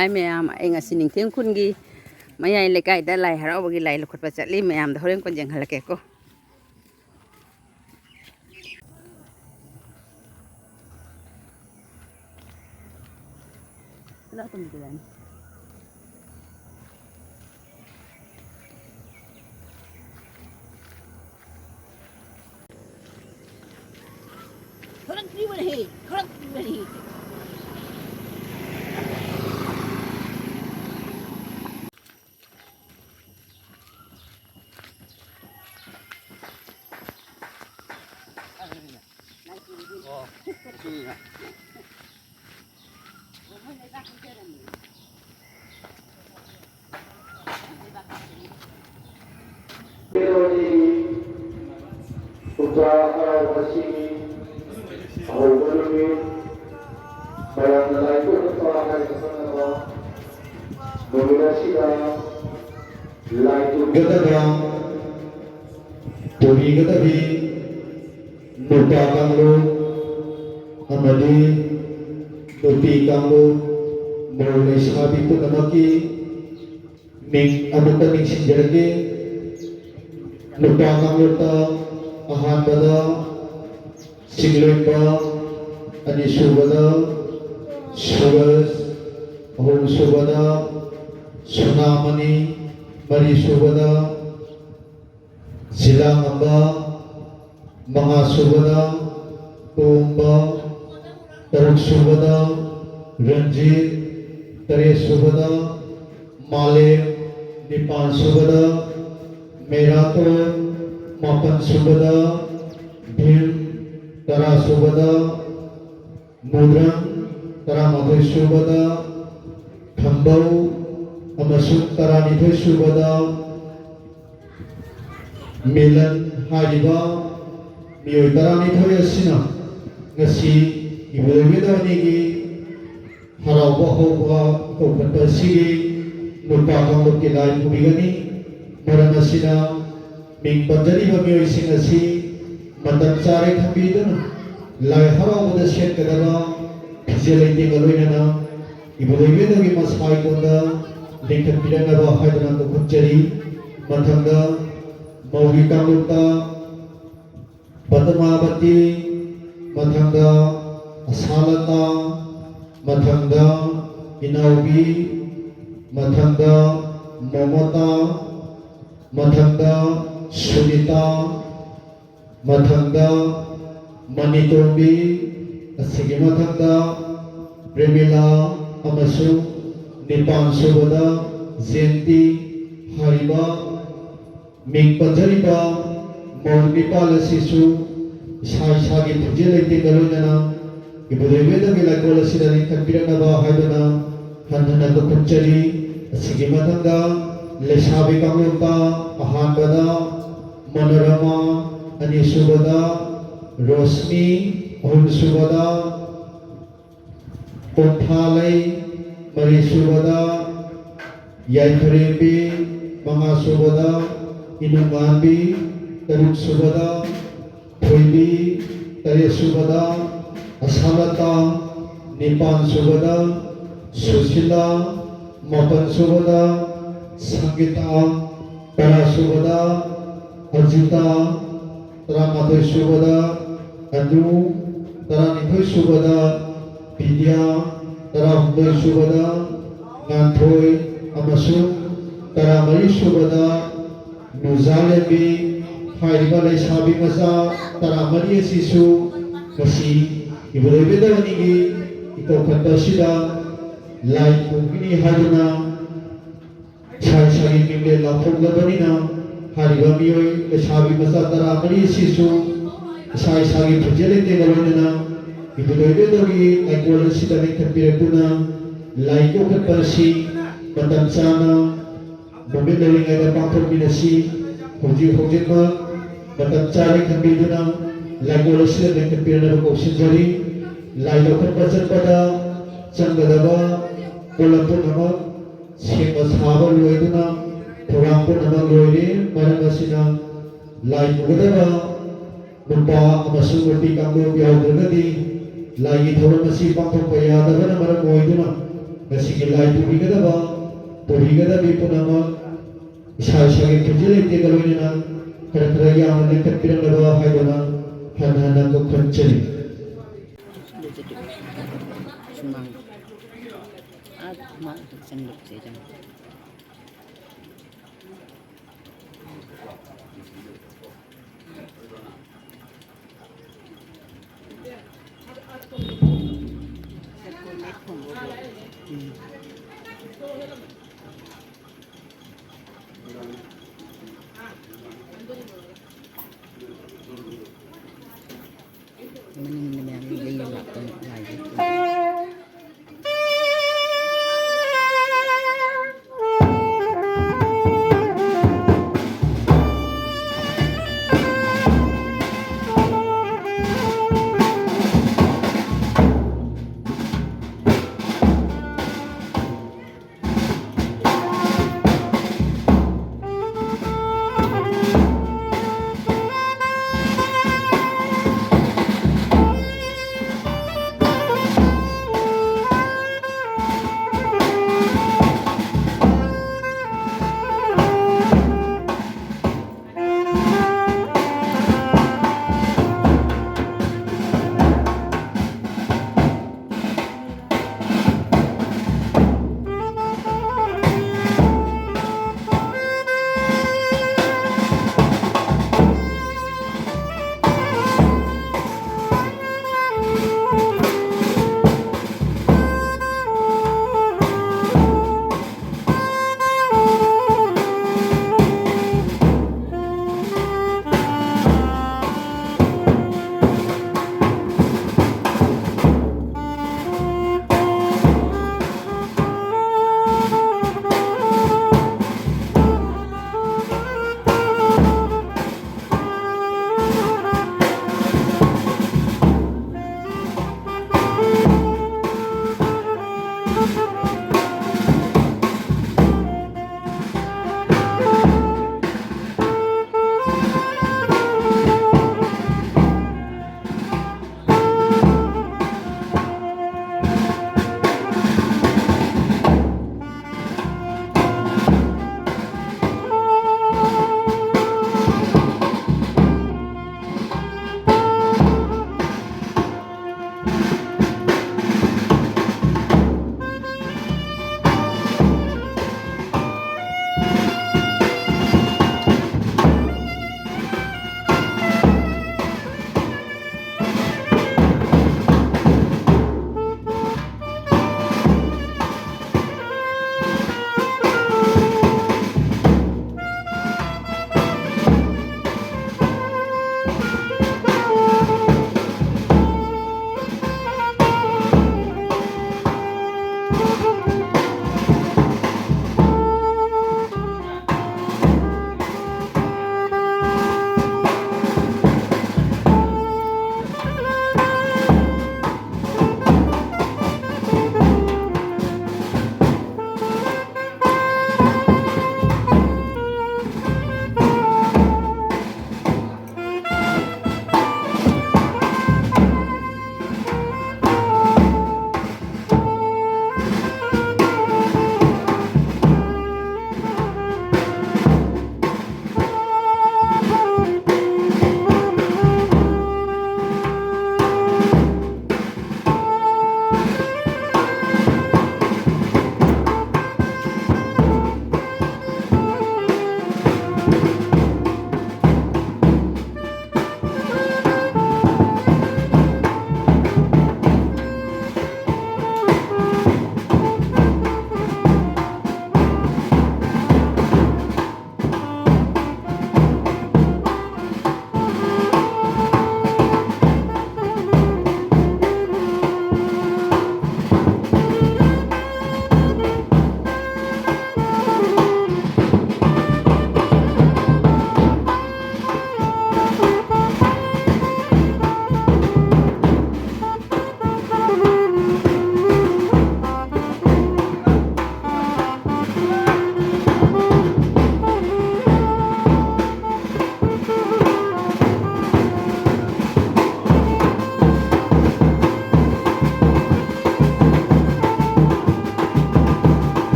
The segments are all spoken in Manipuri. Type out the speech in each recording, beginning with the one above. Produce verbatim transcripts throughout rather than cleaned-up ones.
ꯍꯥꯏ ꯃꯌꯥꯝ, ꯑꯩ ꯉꯁꯤ ꯅꯤꯡꯊꯦꯝ ꯈꯨꯟꯒꯤ ꯃꯌꯥꯏ ꯂꯩꯀꯥꯏꯗ ꯂꯥꯏ ꯍꯔꯥꯎꯕꯒꯤ ꯂꯥꯏ ꯂꯧꯈꯠꯄ ꯆꯠꯂꯤ꯫ ꯃꯌꯥꯝꯗ ꯍꯣꯔꯦꯟ ꯀꯣꯟ ꯌꯦꯡꯍꯜꯂꯛꯀꯦꯀꯣ꯫ ꯊꯣꯔꯛꯇ꯭ꯔꯤꯕꯅꯦꯍꯦ, ꯊꯣꯔꯛꯇ꯭ꯔꯤꯕꯅꯦꯍꯦ꯫ ꯀꯨꯝꯖꯥ ꯍꯔꯥꯎꯕꯁꯤꯒꯤ ꯑꯍꯧꯕ ꯅꯨꯃꯤꯠ, ꯃꯌꯥꯝꯅ ꯂꯥꯏ ꯇꯣꯛꯅꯕ ꯍꯥꯏꯅ ꯈꯪꯅꯕ ꯅꯨꯃꯤꯠ ꯑꯁꯤꯗ ꯂꯥꯏ ꯇꯣꯛ- ꯒꯗꯕ ꯄꯨꯔꯤꯒꯗꯕꯤ ꯅꯨꯄꯥ ꯀꯥꯡꯂꯨꯞ ꯑꯃꯗꯤ ꯅꯨꯄꯤ ꯀꯥꯡꯂꯨꯞ, ꯃꯧ ꯂꯩꯁꯥꯕꯤ ꯄꯨꯝꯅꯃꯛꯀꯤ ꯃꯤꯡ ꯑꯃꯨꯛꯇ ꯅꯤꯡꯁꯤꯡꯖꯔꯛꯀꯦ꯫ ꯅꯨꯄꯥ ꯀꯥꯡꯂꯨꯞꯇ ꯑꯍꯥꯟꯕꯗ ꯆꯤꯡꯂꯦꯝꯕ, ꯑꯅꯤꯁꯨꯕꯗ ꯁꯨꯔꯖ, ꯑꯍꯨꯝꯁꯨꯕꯗ ꯁꯨꯅꯥꯃꯅꯤ, ꯃꯔꯤꯁꯨꯕꯗ ꯖꯤꯂꯥꯉꯝꯕ, ꯃꯉꯥꯁꯨꯕꯗ ꯇꯣꯝꯕ, ꯇꯔꯨꯛꯁꯨꯕꯗ ꯔꯟꯖꯤꯠ, ꯇꯔꯦꯠꯁꯨꯕꯗ ꯃꯥꯂꯦꯝ, ꯅꯤꯄꯥꯟꯁꯨꯕꯗ ꯃꯦꯔꯥꯇꯣꯟ, ꯃꯥꯄꯟꯁꯨꯕꯗ ꯚꯤꯝ, ꯇꯔꯥꯁꯨꯕꯗ ꯃꯨꯗ꯭ꯔꯪ, ꯇꯔꯥꯃꯥꯊꯣꯏ ꯁꯨꯕꯗ ꯊꯝꯕꯧ ꯑꯃꯁꯨꯡ ꯇꯔꯥꯅꯤꯊꯣꯏ ꯁꯨꯕꯗ ꯃꯤꯂꯟ ꯍꯥꯏꯔꯤꯕ ꯃꯤꯑꯣꯏ ꯇꯔꯥꯅꯤꯊꯣꯏ ꯑꯁꯤꯅ ꯉꯁꯤ ꯏꯕꯨꯙꯧ ꯏꯕꯦꯟꯗꯧ ꯑꯅꯤꯒꯤ ꯍꯔꯥꯎꯕ ꯍꯧꯕ ꯀꯧꯈꯠꯄ ꯑꯁꯤꯒꯤ ꯅꯨꯄꯥ ꯀꯥꯡꯂꯨꯞꯀꯤ ꯂꯥꯏ ꯄꯨꯕꯤꯒꯅꯤ꯫ ꯃꯔꯝ ꯑꯁꯤꯅ ꯃꯤꯡ ꯄꯟꯖꯔꯤꯕ ꯃꯤꯑꯣꯏꯁꯤꯡ ꯑꯁꯤ ꯃꯇꯝ ꯆꯥꯔꯦ ꯈꯟꯕꯤꯗꯨꯅ ꯂꯥꯏ ꯍꯔꯥꯎꯕꯗ ꯁꯦꯠꯀꯗꯕ ꯐꯤꯖꯦ ꯂꯩꯇꯦꯡꯒ ꯂꯣꯏꯅꯅ ꯏꯕꯨꯙꯧ ꯏꯕꯦꯟꯗꯧꯒꯤ ꯃꯁꯥꯏꯀꯣꯟꯗ ꯂꯤꯡꯈꯠꯄꯤꯔꯛꯅꯕ ꯍꯥꯏꯗꯨꯅ ꯀꯧꯈꯠꯆꯔꯤ꯫ ꯃꯊꯪꯗ ꯃꯧꯒꯤ ꯀꯥꯡꯂꯨꯞꯇ ꯄꯗꯃꯥꯕꯇꯤ, ꯃꯊꯪꯗ ꯑꯁꯥꯂꯇꯥ, ꯃꯊꯪꯗ ꯏꯅꯥꯎꯕꯤ, ꯃꯊꯪꯗ ꯃꯃꯇꯥ, ꯃꯊꯪꯗ ꯁꯨꯅꯤꯇꯥ, ꯃꯊꯪꯗ ꯃꯅꯤꯇꯣꯝꯕꯤ, ꯑꯁꯤꯒꯤ ꯃꯊꯪꯗ ꯄ꯭ꯔꯦꯃꯤꯂꯥ ꯑꯃꯁꯨꯡ ꯅꯤꯄꯥꯟ ꯁꯨꯕꯗ ꯖꯦꯟꯇꯤ꯫ ꯍꯥꯏꯔꯤꯕ ꯃꯤꯡ ꯄꯟꯖꯔꯤꯕ ꯃꯧ ꯅꯤꯄꯥꯜ ꯑꯁꯤꯁꯨ ꯏꯁꯥ ꯏꯁꯥꯒꯤ ꯐꯤꯖꯦꯜ ꯂꯩꯇꯦꯡꯒ ꯂꯣꯏꯅꯅ ꯏꯕꯨꯙꯧ ꯏꯕꯦꯟꯗꯧꯒꯤ ꯂꯥꯏꯀꯣꯜ ꯑꯁꯤꯗ ꯂꯤꯡꯈꯠꯄꯤꯔꯛꯅꯕ ꯍꯥꯏꯗꯨꯅ ꯍꯟꯅ ꯍꯟꯅ ꯀꯧꯈꯠꯆꯔꯤ꯫ ꯑꯁꯤꯒꯤ ꯃꯊꯪꯗ ꯂꯩꯁꯥꯕꯤ ꯀꯥꯡꯂꯨꯞꯇ ꯑꯍꯥꯟꯕꯗ ꯃꯅꯣꯔꯃꯥ, ꯑꯅꯤꯁꯨꯕꯗ ꯔꯣꯁꯅꯤ, ꯑꯍꯨꯝꯁꯨꯕꯗ ꯀꯣꯝꯊꯥꯂꯩ, ꯃꯔꯤꯁꯨꯕꯗ ꯌꯥꯏꯐꯔꯦꯝꯕꯤ, ꯃꯉꯥꯁꯨꯕꯗ ꯏꯅꯨꯡꯉꯥꯟꯕꯤ, ꯇꯔꯨꯛꯁꯨꯕꯗ ꯊꯣꯏꯕꯤ, ꯇꯔꯦꯠꯁꯨꯕꯗ ꯑꯁꯥꯂꯇꯥ, ꯅꯤꯄꯥꯟꯁꯨꯕꯗ ꯁꯨꯁꯤꯂꯥ, ꯃꯥꯄꯟꯁꯨꯕꯗ ꯁꯪꯒꯤꯇꯥ, ꯇꯔꯥꯁꯨꯕꯗ ꯑꯖꯤꯇꯥ, ꯇꯔꯥꯃꯥꯊꯣꯏ ꯁꯨꯕꯗ ꯑꯅꯨ, ꯇꯔꯥꯅꯤꯊꯣꯏ ꯁꯨꯕꯗ ꯕꯤꯗ꯭ꯌꯥ, ꯇꯔꯥꯍꯨꯝꯗꯣꯏ ꯁꯨꯕꯗ ꯉꯥꯟꯊꯣꯏ ꯑꯃꯁꯨꯡ ꯇꯔꯥꯃꯔꯤ ꯁꯨꯕꯗ ꯅꯨꯖꯥꯂꯦꯝꯕꯤ꯫ ꯍꯥꯏꯔꯤꯕ ꯂꯩꯁꯥꯕꯤ ꯃꯆꯥ ꯇꯔꯥꯃꯔꯤ ꯑꯁꯤꯁꯨ ꯉꯁꯤ ꯏꯕꯨꯙꯧ ꯏꯕꯦꯟꯗꯧ ꯑꯅꯤꯒꯤ ꯏꯀꯧꯈꯠꯄ ꯑꯁꯤꯗ ꯂꯥꯏ ꯄꯨꯒꯅꯤ ꯍꯥꯏꯗꯨꯅ ꯏꯁꯥ ꯏꯁꯥꯒꯤ ꯃꯤꯡꯂꯦꯟ ꯂꯥꯎꯊꯣꯛꯂꯕꯅꯤꯅ, ꯍꯥꯏꯔꯤꯕ ꯃꯤꯑꯣꯏ ꯂꯩꯁꯥꯕꯤ ꯃꯆꯥ ꯇꯔꯥꯃꯔꯤ ꯑꯁꯤꯁꯨ ꯏꯁꯥ ꯏꯁꯥꯒꯤ ꯐꯤꯖꯦꯜ ꯂꯩꯇꯦꯡꯒ ꯂꯣꯏꯅꯅ ꯏꯕꯨꯙꯧ ꯏꯕꯦꯟꯗꯧꯒꯤ ꯂꯥꯏꯀꯣꯜ ꯑꯁꯤꯗ ꯂꯤꯡꯈꯠꯄꯤꯔꯛꯇꯨꯅ ꯂꯥꯏ ꯏꯀꯧꯈꯠꯄ ꯑꯁꯤ ꯃꯇꯝ ꯆꯥꯅ ꯅꯨꯃꯤꯠ ꯂꯩꯔꯤꯉꯩꯗ ꯄꯥꯡꯊꯣꯛꯃꯤꯟꯅꯁꯤ꯫ ꯍꯧꯖꯤꯛ ꯍꯧꯖꯤꯛꯃꯛ ꯃꯇꯝ ꯆꯥꯅ ꯂꯤꯡꯈꯠꯄꯤꯗꯨꯅ ꯂꯥꯏꯀꯣꯜ ꯑꯁꯤꯗ ꯂꯤꯡꯈꯠꯄꯤꯔꯛꯅꯕ ꯀꯧꯁꯤꯟꯖꯔꯤ꯫ ꯂꯥꯏ ꯂꯧꯈꯠꯄ ꯆꯠꯄꯗ ꯆꯪꯒꯗꯕ ꯄꯣꯠꯂꯝ ꯄꯨꯝꯅꯃꯛ ꯁꯦꯝꯕ ꯁꯥꯕ ꯂꯣꯏꯗꯨꯅ ꯊꯧꯔꯥꯡ ꯄꯨꯝꯅꯃꯛ ꯂꯣꯏꯔꯦ꯫ ꯃꯔꯝ ꯑꯁꯤꯅ ꯂꯥꯏ ꯄꯨꯒꯗꯕ ꯅꯨꯄꯥ ꯑꯃꯁꯨꯡ ꯅꯨꯄꯤ ꯀꯥꯡꯂꯨꯞ ꯌꯥꯎꯗ꯭ꯔꯒꯗꯤ ꯂꯥꯏꯒꯤ ꯊꯧꯔꯝ ꯑꯁꯤ ꯄꯥꯡꯊꯣꯛꯄ ꯌꯥꯗꯕꯅ ꯃꯔꯝ ꯑꯣꯏꯗꯨꯅ ꯉꯁꯤꯒꯤ ꯂꯥꯏ ꯄꯨꯕꯤꯒꯗꯕ, ꯄꯨꯕꯤꯒꯗꯕꯤ ꯄꯨꯝꯅꯃꯛ ꯏꯁꯥ ꯏꯁꯥꯒꯤ ꯈꯨꯟꯖꯦꯜ ꯂꯩꯇꯦꯡꯒ ꯂꯣꯏꯅꯅ ꯈꯔ ꯈꯔ ꯌꯥꯝꯅ ꯂꯦꯡꯈꯠꯄꯤꯔꯛꯅꯕ ꯍꯥꯏꯗꯨꯅ ꯍꯟꯅ ꯍꯟꯅ ꯀꯧꯈꯠꯆꯔꯤ꯫ ꯁꯨꯃꯥꯡ ꯑꯥ ꯃꯥ ꯆꯪꯂꯛꯁꯦ ꯆꯪ ꯃꯅꯤꯡꯗ ꯃꯌꯥꯝ ꯂꯩ ꯂꯥꯛꯄ ꯂꯥꯏꯁꯦ꯫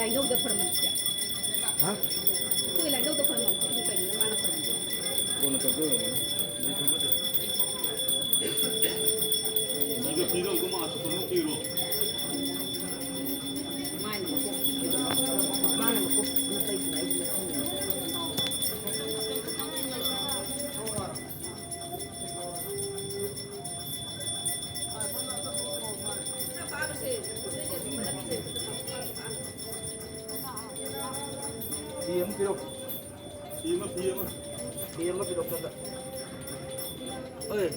ꯂꯥꯏꯅꯧꯗ ꯈꯣꯏꯔꯝꯃꯝꯁꯦ꯫ ꯍꯥ? ꯑꯩꯈꯣꯏ ꯂꯥꯏꯅꯧꯗ ꯈꯣꯏꯔꯝꯃꯝꯁꯦ꯫ ꯑꯗꯨ ꯀꯩꯅꯣ ꯃꯥꯅ ꯈꯣꯏꯔꯝꯃꯤꯁꯦ? ꯀꯣꯟꯅ ꯇꯧꯗꯣꯏ ꯑꯣꯏꯔꯝꯒꯅꯤ꯫ ꯁꯤꯗ ꯄꯤꯔꯝꯗꯧ ꯃꯥꯜꯂꯦ, ꯁꯣꯝꯗ ꯄꯤꯔꯣ꯫ ꯃꯥꯅ ꯃꯀꯣꯛ, ꯃꯥꯅ ꯃꯀꯣꯛ ꯅꯞꯄꯩꯁꯤꯅ ꯑꯩꯁꯨ ꯅꯞꯁꯤꯟꯅꯤꯡꯉꯦ꯫ ꯐꯤ ꯑꯃ ꯄꯤꯔꯛꯑꯣ꯫ ꯐꯤ ꯑꯃ, ꯐꯤ ꯑꯃ꯫ ꯐꯤ ꯑꯃ ꯄꯤꯔꯛꯑꯣ ꯁꯣꯝꯗ꯫ ꯍꯣꯏ꯫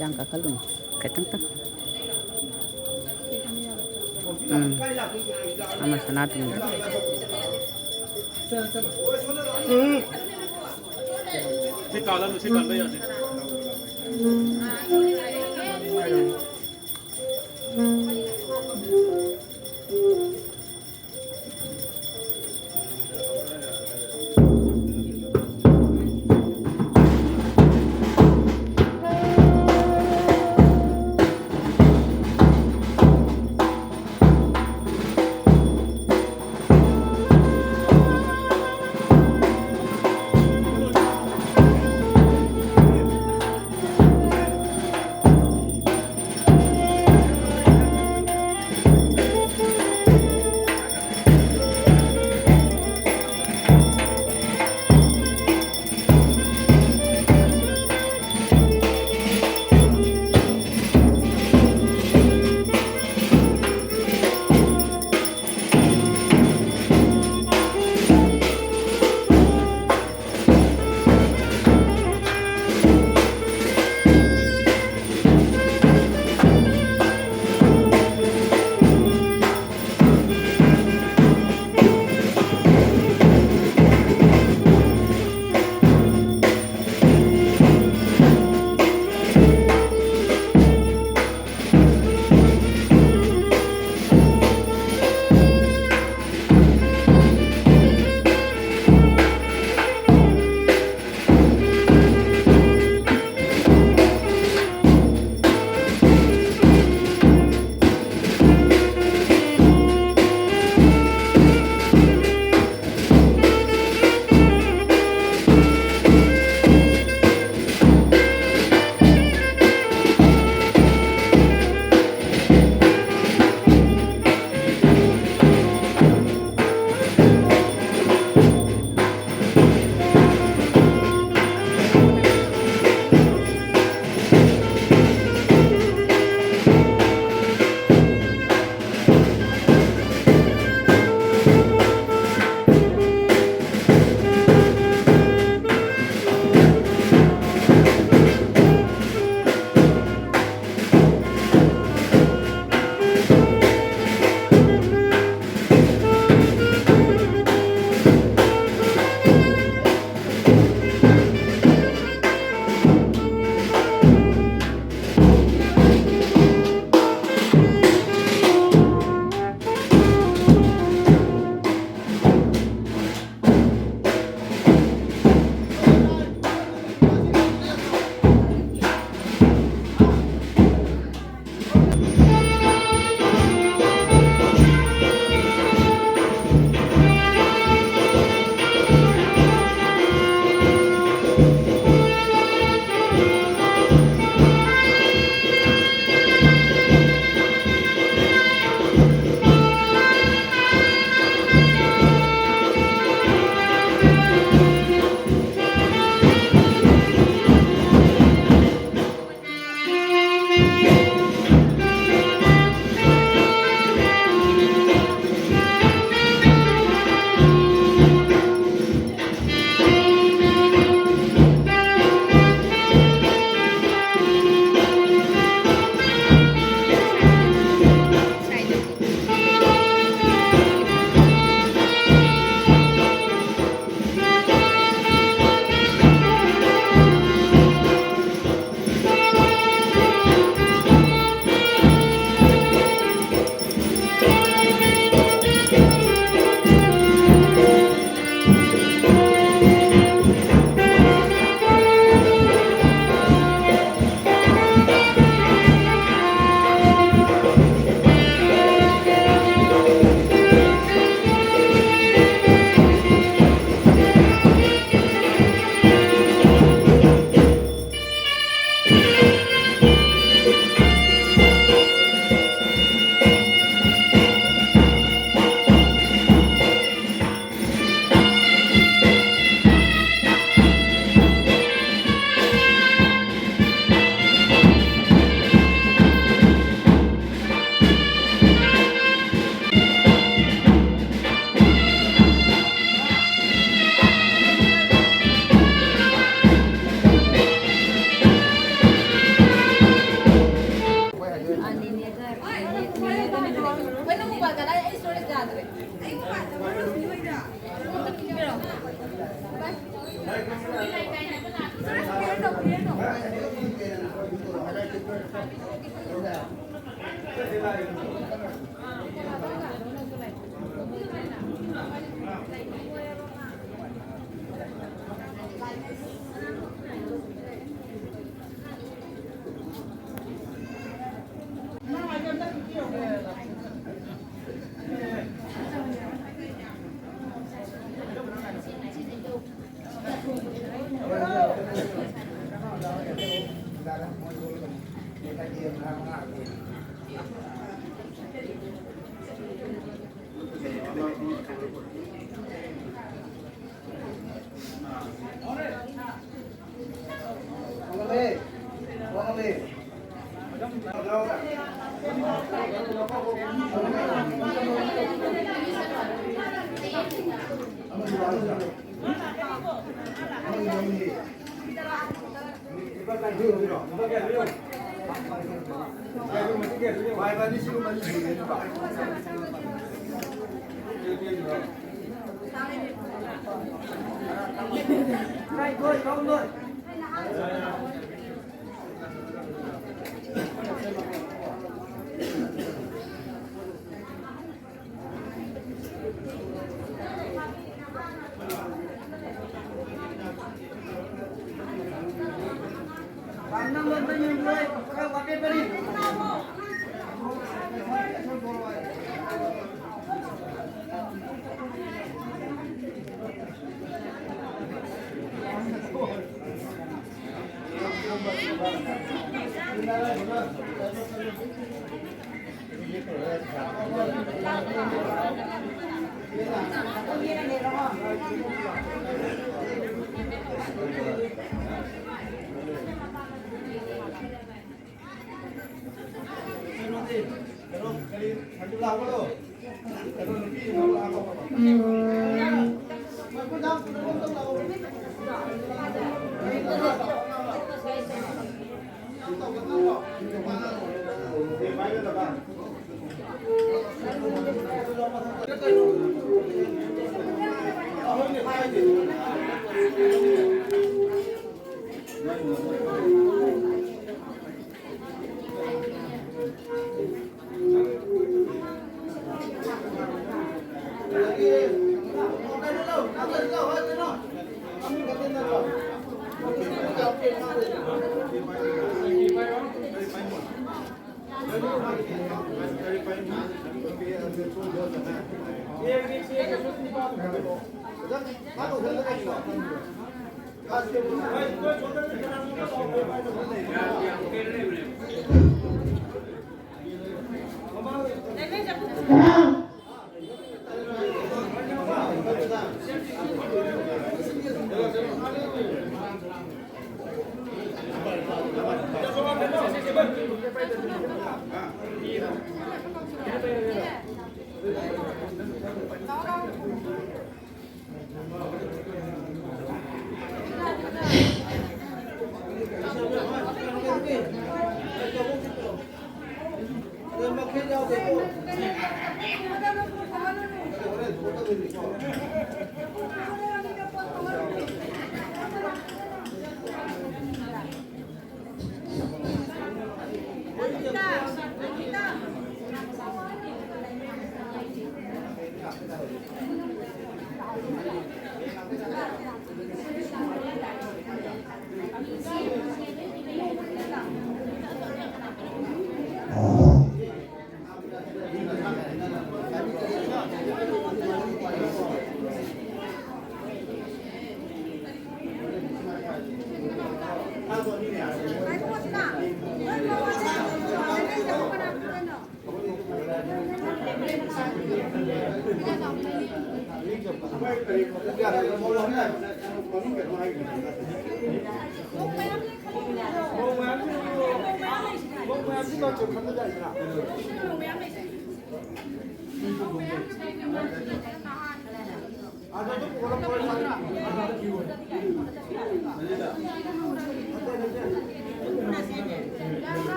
ꯌꯥꯝ ꯀꯥꯈꯠꯂꯨꯅꯨ꯫ ꯈꯤꯇꯪꯇꯪ꯫ ꯎꯝ꯫ ꯑꯃ ꯁꯅꯥꯇꯣꯝꯕꯤ꯫ ꯁꯤ ꯀꯥꯜꯂꯅꯨ, ꯁꯤ ꯀꯥꯟꯕ ꯌꯥꯗꯦ꯫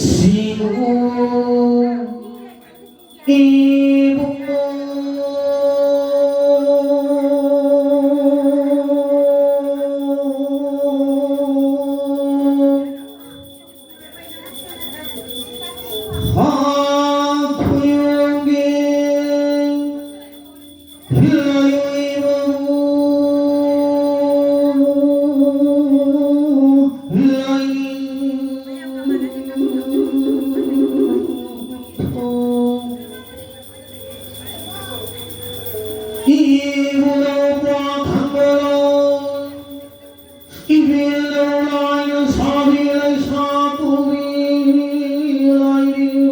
ꯁꯤꯕꯨ ꯏꯕꯨꯡꯉꯣ꯫ ꯍꯥ ꯈꯨꯌꯨꯝꯒꯤ ꯂꯥꯏꯑꯣꯏꯕꯕꯨ ꯂꯥꯏꯅꯤꯡ ꯊꯣꯡ ꯏꯕꯨ ꯂꯧ ꯄꯥꯈꯪꯕ ꯂꯧ꯫ ꯏꯕꯦꯜ ꯂꯧ ꯂꯥꯏꯅ ꯁꯥꯕꯤ ꯂꯩꯁꯥ ꯄꯨꯕꯤ ꯂꯥꯏꯔꯦꯝꯕꯤ꯫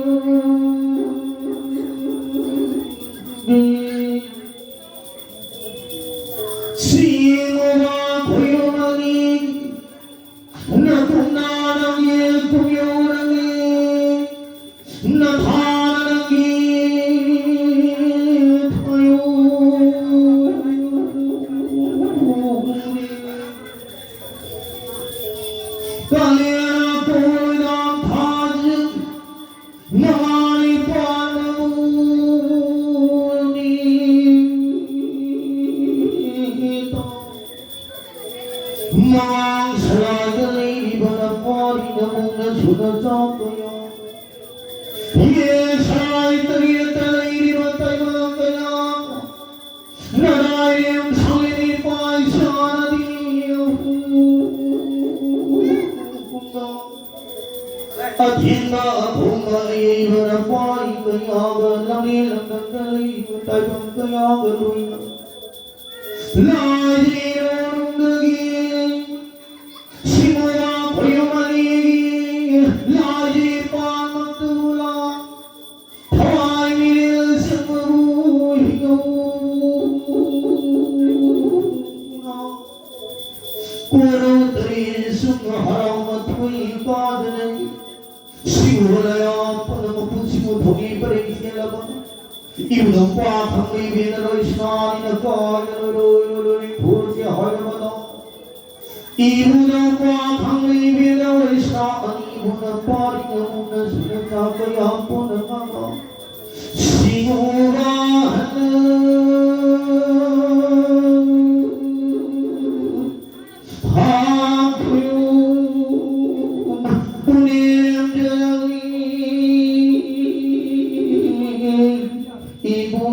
ꯁꯤꯡꯉꯨꯕ ꯈꯣꯏꯔꯨꯝ ꯑꯅꯤ, ꯅꯀꯨꯞꯅ ꯅꯪꯒꯤ ꯈꯣꯏꯔꯨꯝ ꯑꯅꯤ꯫ ꯅꯊꯥꯅꯒꯤ ꯊꯣꯏꯔꯨꯅꯤ꯫ ꯀꯥꯂꯦꯟ ꯄꯣꯏꯅ ꯊꯥꯖꯤꯟ ꯃꯉꯥꯅꯤ ꯄꯥꯟꯕꯕꯨꯅꯤ꯫ ꯃꯃꯥꯡ ꯁꯂꯥꯏꯗ ꯂꯩꯔꯤꯕ ꯅꯄꯥꯔꯤ ꯅꯃꯨꯡꯅꯁꯨ ꯅꯆꯥ ꯀꯌꯥ ꯌꯦ ꯁꯂꯥꯏ ꯇꯔꯦꯠꯇ ꯂꯩꯔꯤꯕ ꯇꯥꯏꯕꯪ ꯀꯌꯥ ꯅꯔꯥꯏꯔꯦꯝ ꯁꯪꯂꯦꯟ ꯏꯄꯥ ꯏꯆꯥꯅꯗꯤ ꯑꯊꯤꯡꯕ ꯑꯊꯣꯡꯕ ꯑꯌꯩꯕ ꯅꯄꯥꯔꯤ ꯀꯌꯥꯒ ꯂꯝꯂꯦꯟ ꯂꯝꯗꯝꯗ ꯂꯩꯔꯤꯕ ꯇꯥꯏꯕꯪ ꯀꯌꯥꯒ ꯂꯣꯏꯅ ꯂꯥꯏꯔꯦꯝꯕꯝꯗꯒꯤ ꯁꯤꯃꯣꯔꯥ ꯈꯣꯏꯔꯨꯝ ꯑꯅꯤꯒꯤ ꯂꯥꯏꯔꯦꯝꯕꯝ ꯃꯇꯨꯂꯥ ꯊꯋꯥꯏ ꯃꯤꯔꯦꯜ ꯁꯪꯕꯕꯨ ꯍꯤꯡꯍꯧꯅ ꯏꯕꯨꯙꯧ ꯈ꯭ꯋꯥ ꯈꯪꯂꯩꯕꯤꯅ ꯂꯣꯏꯁꯥꯅꯤꯅ ꯀꯥꯏꯅ ꯂꯣꯏ ꯂꯣꯏ ꯂꯣꯏ ꯂꯣꯏ ꯐꯨꯔꯨꯞꯁꯦ ꯍꯥꯏꯔꯕꯗꯣ꯫ ꯏꯕꯨꯙꯧ ꯈ꯭ꯋꯥ ꯈꯪꯂꯩꯕꯤꯅ ꯂꯣꯏꯁꯥ ꯑꯅꯤꯕꯨꯅ ꯄꯥꯔꯤꯉꯩ ꯎꯅꯁꯤꯅ ꯆꯥꯛ ꯀꯌꯥ ꯄꯨꯟꯅ ꯉꯥꯡꯕ꯫ ꯁꯤꯕꯨꯔꯥ ꯍꯅ ꯐꯥꯈ꯭ꯔꯨ ꯄꯨꯅꯦꯝ ꯖꯂꯤ ꯏꯕꯨ꯫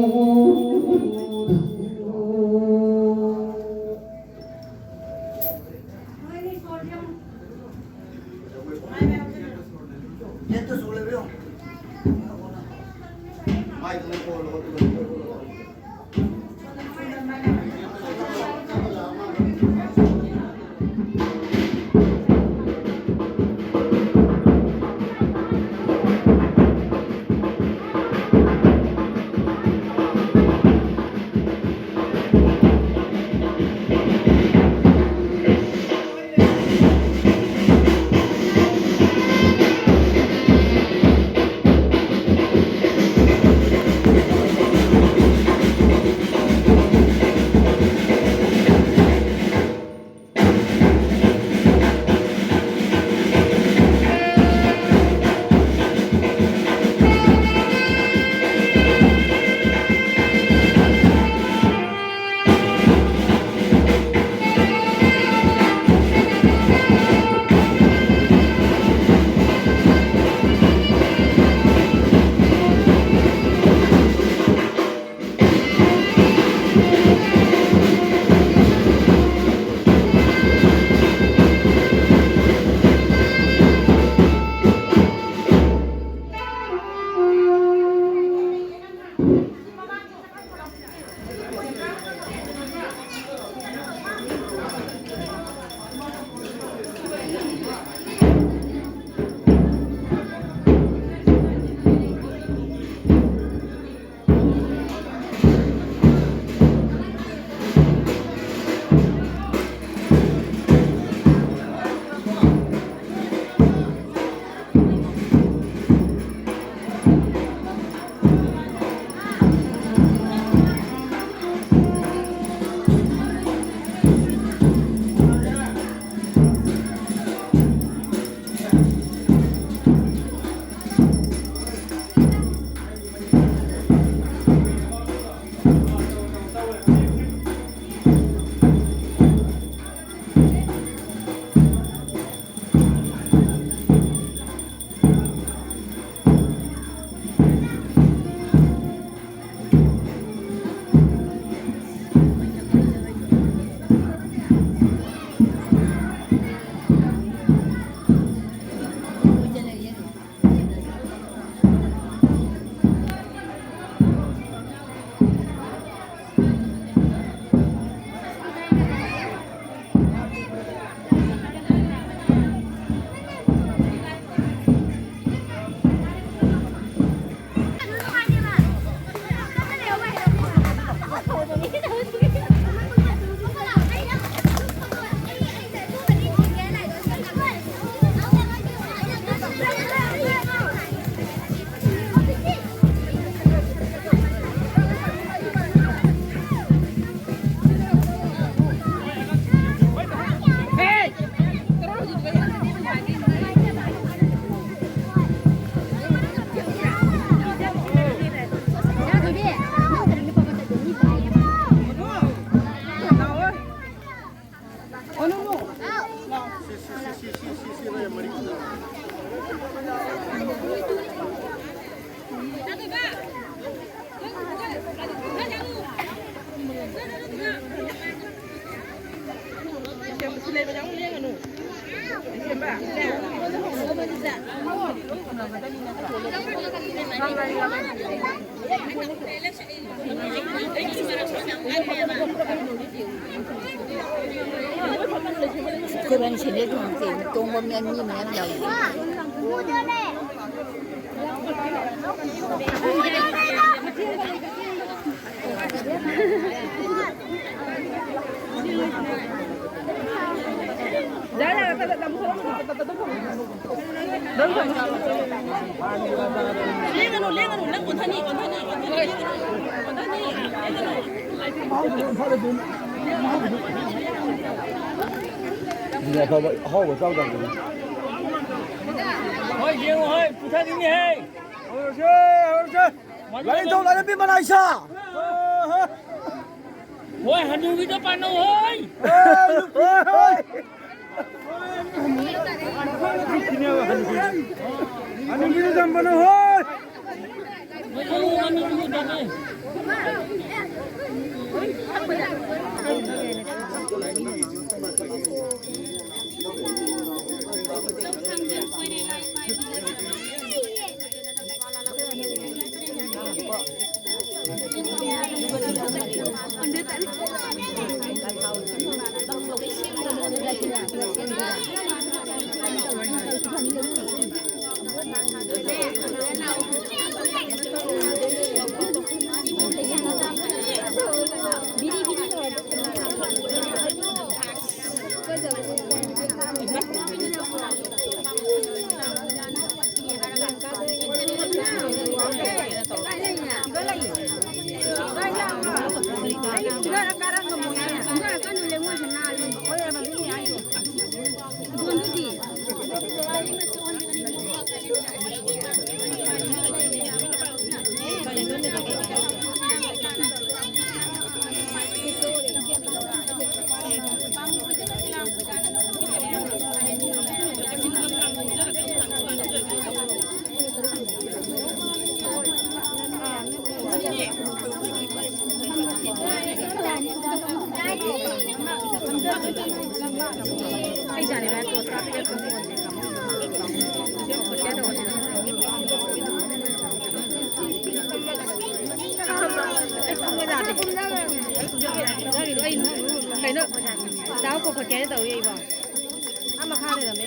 ꯑꯩꯈꯣꯏꯕꯥꯅꯤ ꯁꯦꯟꯗꯜ ꯇꯣꯡꯉꯛꯇꯦ, ꯇꯣꯡꯕ ꯃꯤ ꯑꯅꯤ ꯃꯌꯥꯝ ꯌꯥꯎꯏ꯫ ꯂꯦꯡꯒꯅꯨ, ꯂꯦꯡꯒꯅꯨ, ꯅꯪ ꯑꯣꯟꯊꯅꯤ, ꯑꯣꯟꯊꯅꯤ, ꯑꯣꯟꯊꯅꯤ, ꯂꯦꯡꯒꯅꯨ, ꯑꯣꯟꯊꯅꯤ, ꯂꯦꯡꯒꯅꯨ꯫ ꯑꯗꯨꯗꯤ ꯑꯐꯕ ꯑꯍꯥꯎꯕ ꯆꯥꯎꯗꯕꯅꯤ꯫ ꯍꯣꯏ, ꯌꯦꯡꯉꯨ, ꯍꯣꯏ, ꯄꯨꯊꯈꯤꯅꯤ, ꯍꯦ꯫ ꯍꯧꯔꯁꯦ, ꯍꯧꯔꯁꯦ꯫ ꯂꯥꯏꯅꯤꯡꯊꯧ ꯂꯥꯏꯔꯦꯝꯕꯤ ꯃꯅꯥꯏꯁꯥ꯫ ꯍꯣꯏ, ꯍꯅꯨꯕꯤꯗꯣ ꯄꯥꯟꯅꯧ, ꯍꯣꯏ꯫ ꯍꯣꯏ, ꯍꯣꯏ꯫ ꯍꯅꯨꯕꯤꯗꯣ ꯌꯥꯝ ꯄꯥꯟꯅꯧ, ꯍꯣꯏ꯫ ꯀꯩꯅꯣ, ꯆꯥꯎ ꯀꯣ ꯈꯣꯠꯀꯦ ꯇꯧꯔꯤ ꯑꯩꯕꯣ꯫ ꯑꯥ ꯃꯈꯥꯗ ꯂꯩꯔꯝꯃꯦ꯫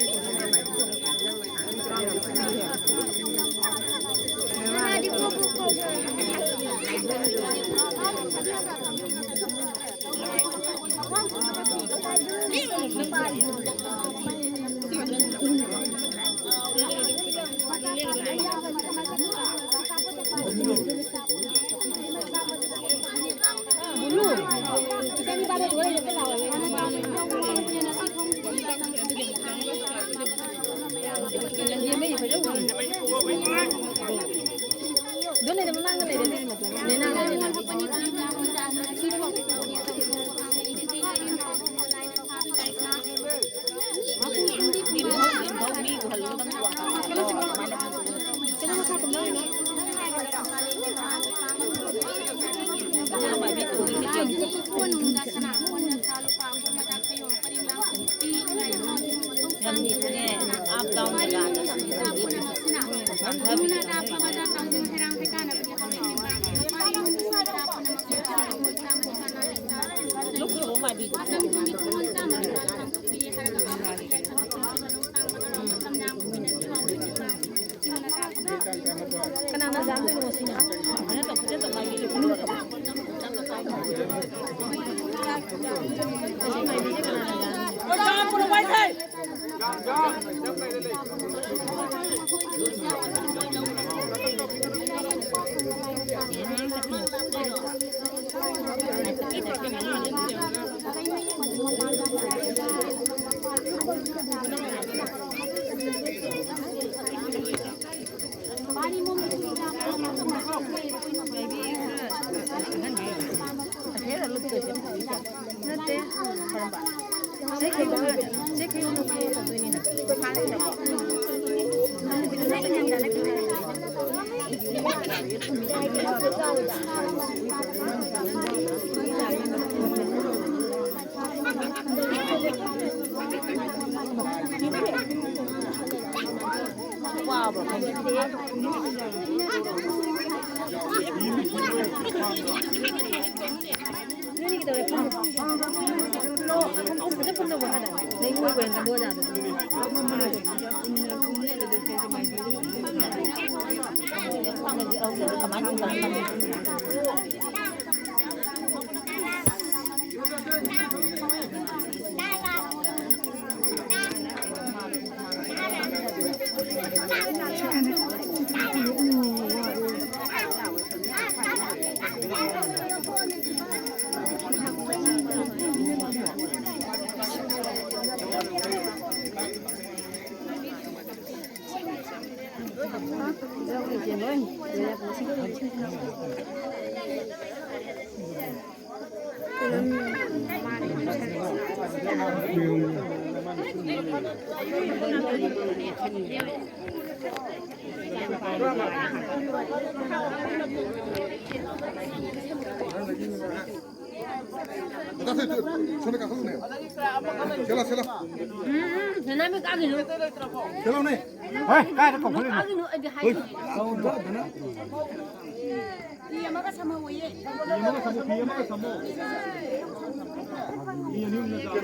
ꯅꯣꯏꯅꯤ ꯀꯩꯗꯧꯔꯦ? ꯐꯝꯃꯣ꯫ ꯐꯝꯃꯣ꯫ ꯐꯖ ꯐꯝꯅꯕ ꯍꯥꯏꯅ꯫ ꯂꯩꯉꯣꯏ ꯑꯣꯏꯅ ꯀꯟꯗꯣꯛꯑꯖꯥꯠꯂꯣ? ꯀꯃꯥꯏꯅ ꯇꯧꯔ ꯐꯝꯃꯤ? ꯁꯦꯂꯥ, ꯁꯦꯂꯥ꯫ ꯎꯝ, ꯎꯝ, ꯁꯅꯥꯃꯤ ꯀꯥꯈꯤꯅꯨ꯫ ꯁꯦꯂꯥꯎꯅꯦ꯫ ꯍꯣꯏ, ꯀꯥꯏꯗ ꯀꯧꯈꯠꯂꯤꯅꯣ? ꯀꯥꯈꯤꯅꯨ, ꯑꯩꯗꯤ ꯍꯥꯏ꯫ ꯍꯣꯏ꯫ ꯐꯤ ꯑꯃꯒ ꯁꯝꯍꯧꯋꯦꯌꯦ꯫ ꯐꯤ ꯑꯃꯒ ꯁꯝꯃꯣ, ꯐꯤ ꯑꯃꯒ ꯁꯝꯃꯣ꯫ ꯃꯤ ꯑꯅꯤ ꯑꯍꯨꯝꯅ ꯆꯥꯕ꯫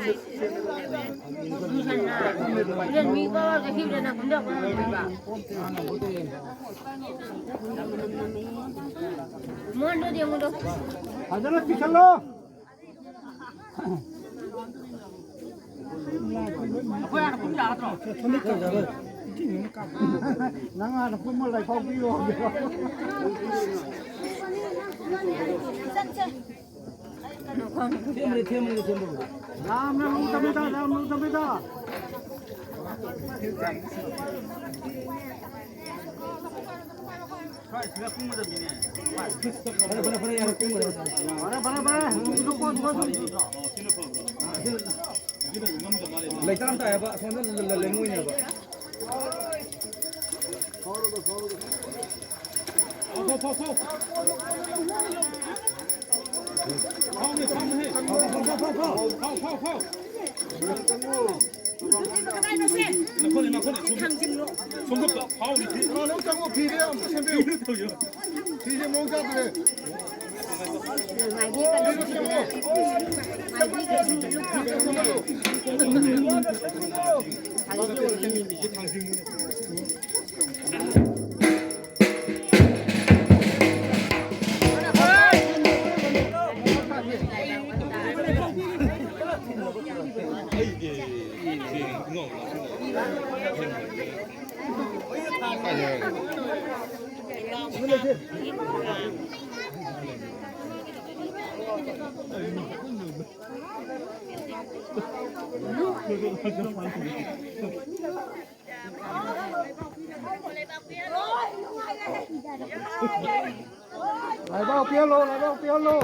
ꯃꯣꯍꯟꯗꯣ ꯌꯦꯡꯉꯨꯗꯣ꯫ ꯐꯖꯅ ꯄꯤꯁꯜꯂꯣ꯫ ꯅꯪ ꯍꯥꯟꯅ ꯀꯨꯝꯃ ꯂꯩꯐꯥꯎ ꯄꯤꯔꯣ꯫ ꯊꯦꯝꯃꯨꯅꯦ, ꯊꯦꯝꯃꯨꯅꯦ, ꯊꯦꯝꯕꯕꯨꯗꯤ꯫ ꯌꯥꯝꯅ ꯂꯨꯗꯕꯤꯗ, ꯌꯥꯝ ꯂꯨꯗꯕꯤꯗ꯫ ꯐꯔꯦ, ꯐꯔꯦ, ꯐꯔꯦ, ꯌꯥꯔꯦ, ꯀꯨꯝꯃꯨꯔꯦ꯫ ꯐꯔꯦ, ꯐꯔꯦ, ꯐꯔꯦ꯫ ꯊꯨꯗꯣꯛꯀꯣ, ꯊꯨꯗꯣꯛꯀꯣ꯫ ꯂꯩꯇꯥꯝ ꯇꯥꯏꯌꯦꯕ, ꯑꯁꯣꯝꯗ ꯂ-, ꯂ-, ꯂꯩꯉꯣꯏꯅꯦꯕ꯫ ꯅꯈꯣꯏꯅꯦ, ꯅꯈꯣꯏꯅꯦ, ꯁꯣꯝꯗ, ꯁꯣꯝꯗ ꯐꯥꯎꯔꯤ ꯐꯤ꯫ ꯀꯅꯥꯅꯣ ꯆꯪꯉꯣ, ꯐꯤꯗ ꯌꯥꯝ ꯁꯦꯝꯕꯤꯌꯨ꯫ ꯐꯤꯗ ꯇꯧꯌꯣ꯫ ꯐꯤꯁꯦ ꯃꯑꯣꯡ ꯆꯥꯗ꯭ꯔꯦ꯫ ꯐꯤꯗ ꯁꯦꯝꯃꯣ꯫ ꯂꯥꯏꯕꯥꯎ ꯄꯤꯍꯜꯂꯣ, ꯂꯥꯏꯕꯥꯎ ꯄꯤꯍꯜꯂꯣ꯫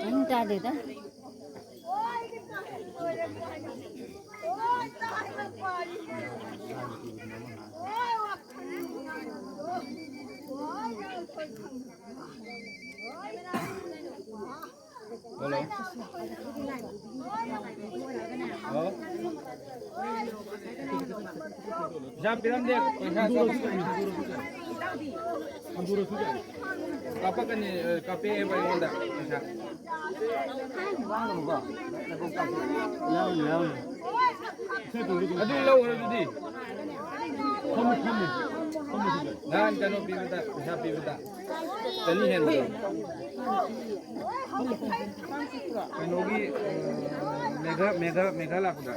ꯒ꯭ꯌꯥꯟ ꯇꯥꯗꯦꯗ꯫ ꯄꯩꯁꯥ ꯄꯤꯔꯝꯗꯦ, ꯄꯩꯁꯥ ꯀꯥꯞꯄꯛꯀꯅꯤ꯫ ꯀꯥꯞꯄꯛꯀꯅꯤ, ꯑ, ꯀꯥꯞꯄꯛꯑꯦꯕ ꯑꯩꯉꯣꯟꯗ ꯄꯩꯁꯥ꯫ ꯑꯗꯨ ꯂꯧꯈ꯭ꯔꯣ ꯑꯗꯨꯗꯤ꯫ ꯅꯍꯥꯟ ꯀꯩꯅꯣ ꯄꯤꯕꯗ, ꯄꯩꯁꯥ ꯄꯤꯕꯗ ꯆꯅꯤ ꯍꯦꯟꯕꯗꯣ꯫ ꯀꯩꯅꯣꯒꯤ, ꯃꯦꯘꯥ, ꯃꯦꯘꯥ, ꯃꯦꯘꯥ ꯂꯥꯛꯄꯗ꯫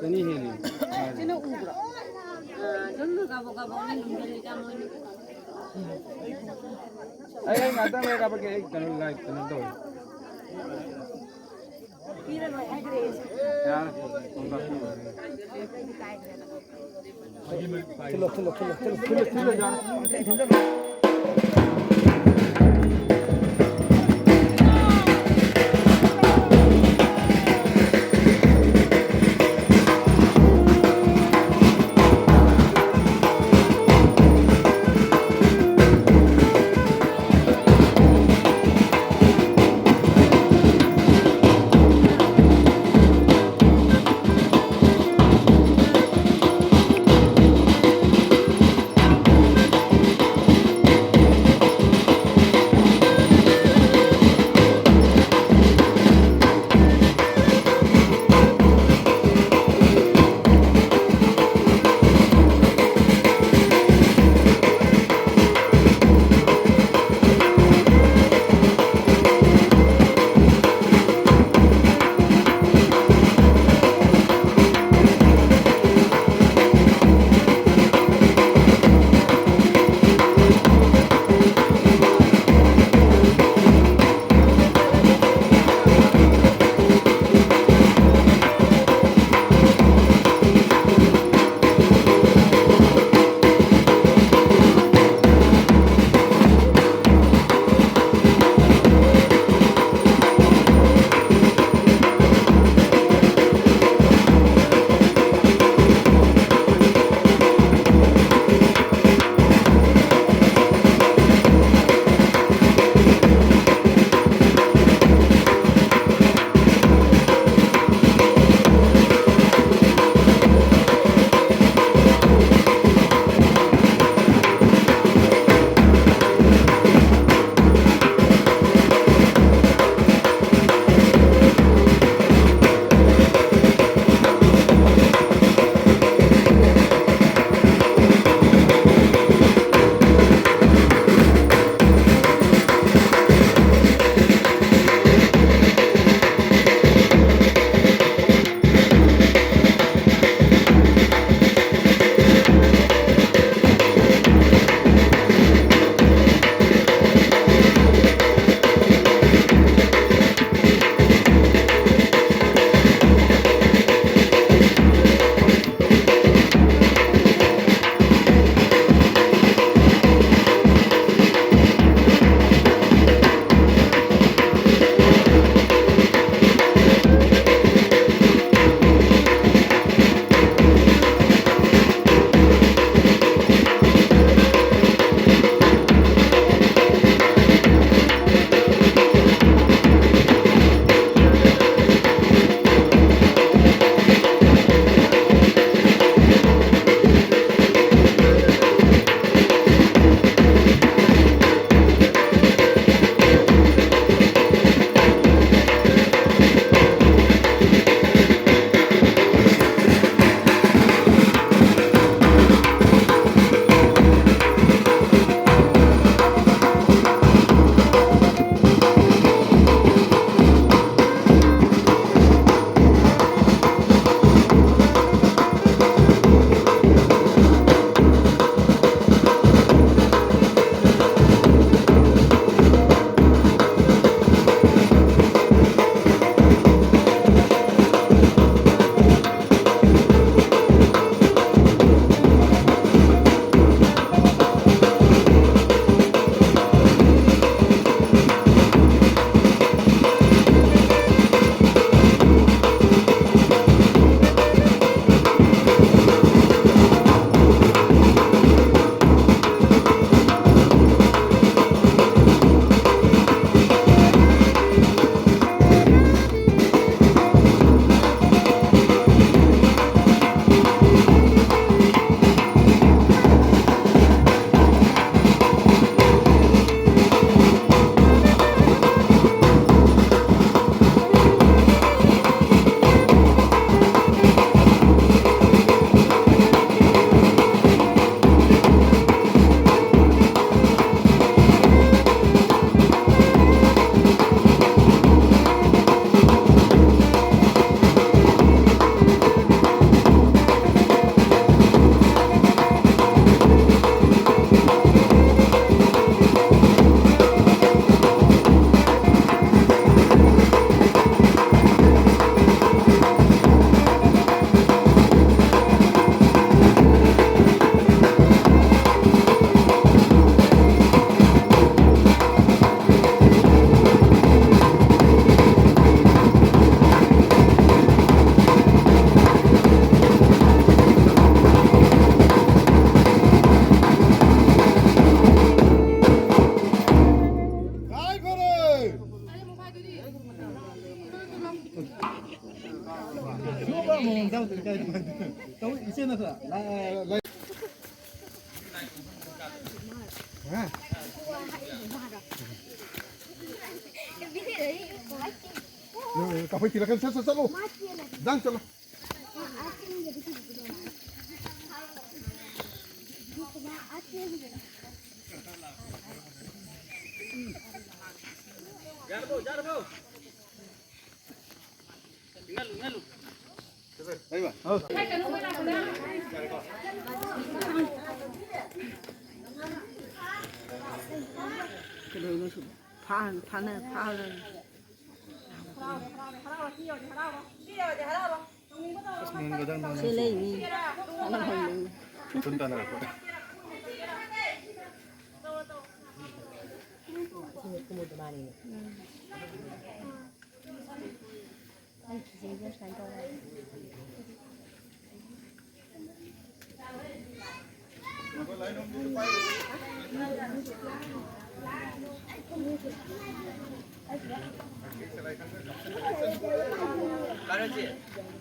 ꯆꯅꯤ ꯍꯦꯜꯂꯤ꯫ ꯁꯤꯅ ꯎꯕ꯭ꯔꯣ? ꯑꯥ, ꯑꯗꯨꯝ ꯀꯥꯕꯣꯛ ꯀꯥꯕꯣꯛꯅꯦ ꯂꯨꯝꯁꯤꯜꯂꯤꯗ ꯃꯣꯏꯅ꯫ ꯑꯩ, ꯑꯩ ꯉꯥꯛꯇꯪ ꯂꯩꯔ ꯀꯥꯄꯛꯀꯦ, ꯑꯩ ꯀꯩꯅꯣ ꯂꯥꯏ ꯀꯩꯅꯣ ꯇꯧꯋꯦ꯫ ꯄꯤꯔꯔꯣꯏ ꯍꯥꯏꯈ꯭ꯔꯦ ꯑꯩꯁꯨ꯫ ꯌꯥꯔꯦ꯫ ꯊꯤꯜꯂꯣ, ꯊꯤꯜꯂꯣ, ꯊꯤꯜꯂꯣ, ꯊꯤꯜꯂꯣ, ꯊꯤꯜꯂꯣ, ꯊꯤꯜꯂꯣ, ꯌꯥꯔꯦ꯫ ꯇꯧ, ꯏꯆꯦ ꯅꯠꯇ꯭ꯔꯥ? ꯂꯥ-, ꯂꯥ-, ꯀꯥꯐꯩ ꯊꯤꯜꯂꯛꯀꯅꯤ꯫ ꯆꯠ, ꯆꯠ, ꯆꯠꯂꯣ꯫ ꯗꯥꯡ ꯆꯠꯂꯣ꯫ ꯐꯥ-, ꯐꯥꯅ-, ꯐꯥꯅ-꯫ ꯁꯤ ꯂꯩ ꯃꯤ꯫ ꯐꯥꯅ ꯐꯪꯗꯣꯏꯅꯤ꯫ ꯎꯝ꯫ ꯑꯩ ꯐꯤꯖꯩꯁꯦ ꯁꯨꯃꯥꯏꯅ ꯇꯧꯔꯦ꯫ ꯀꯥꯔꯣꯏꯁꯦ꯫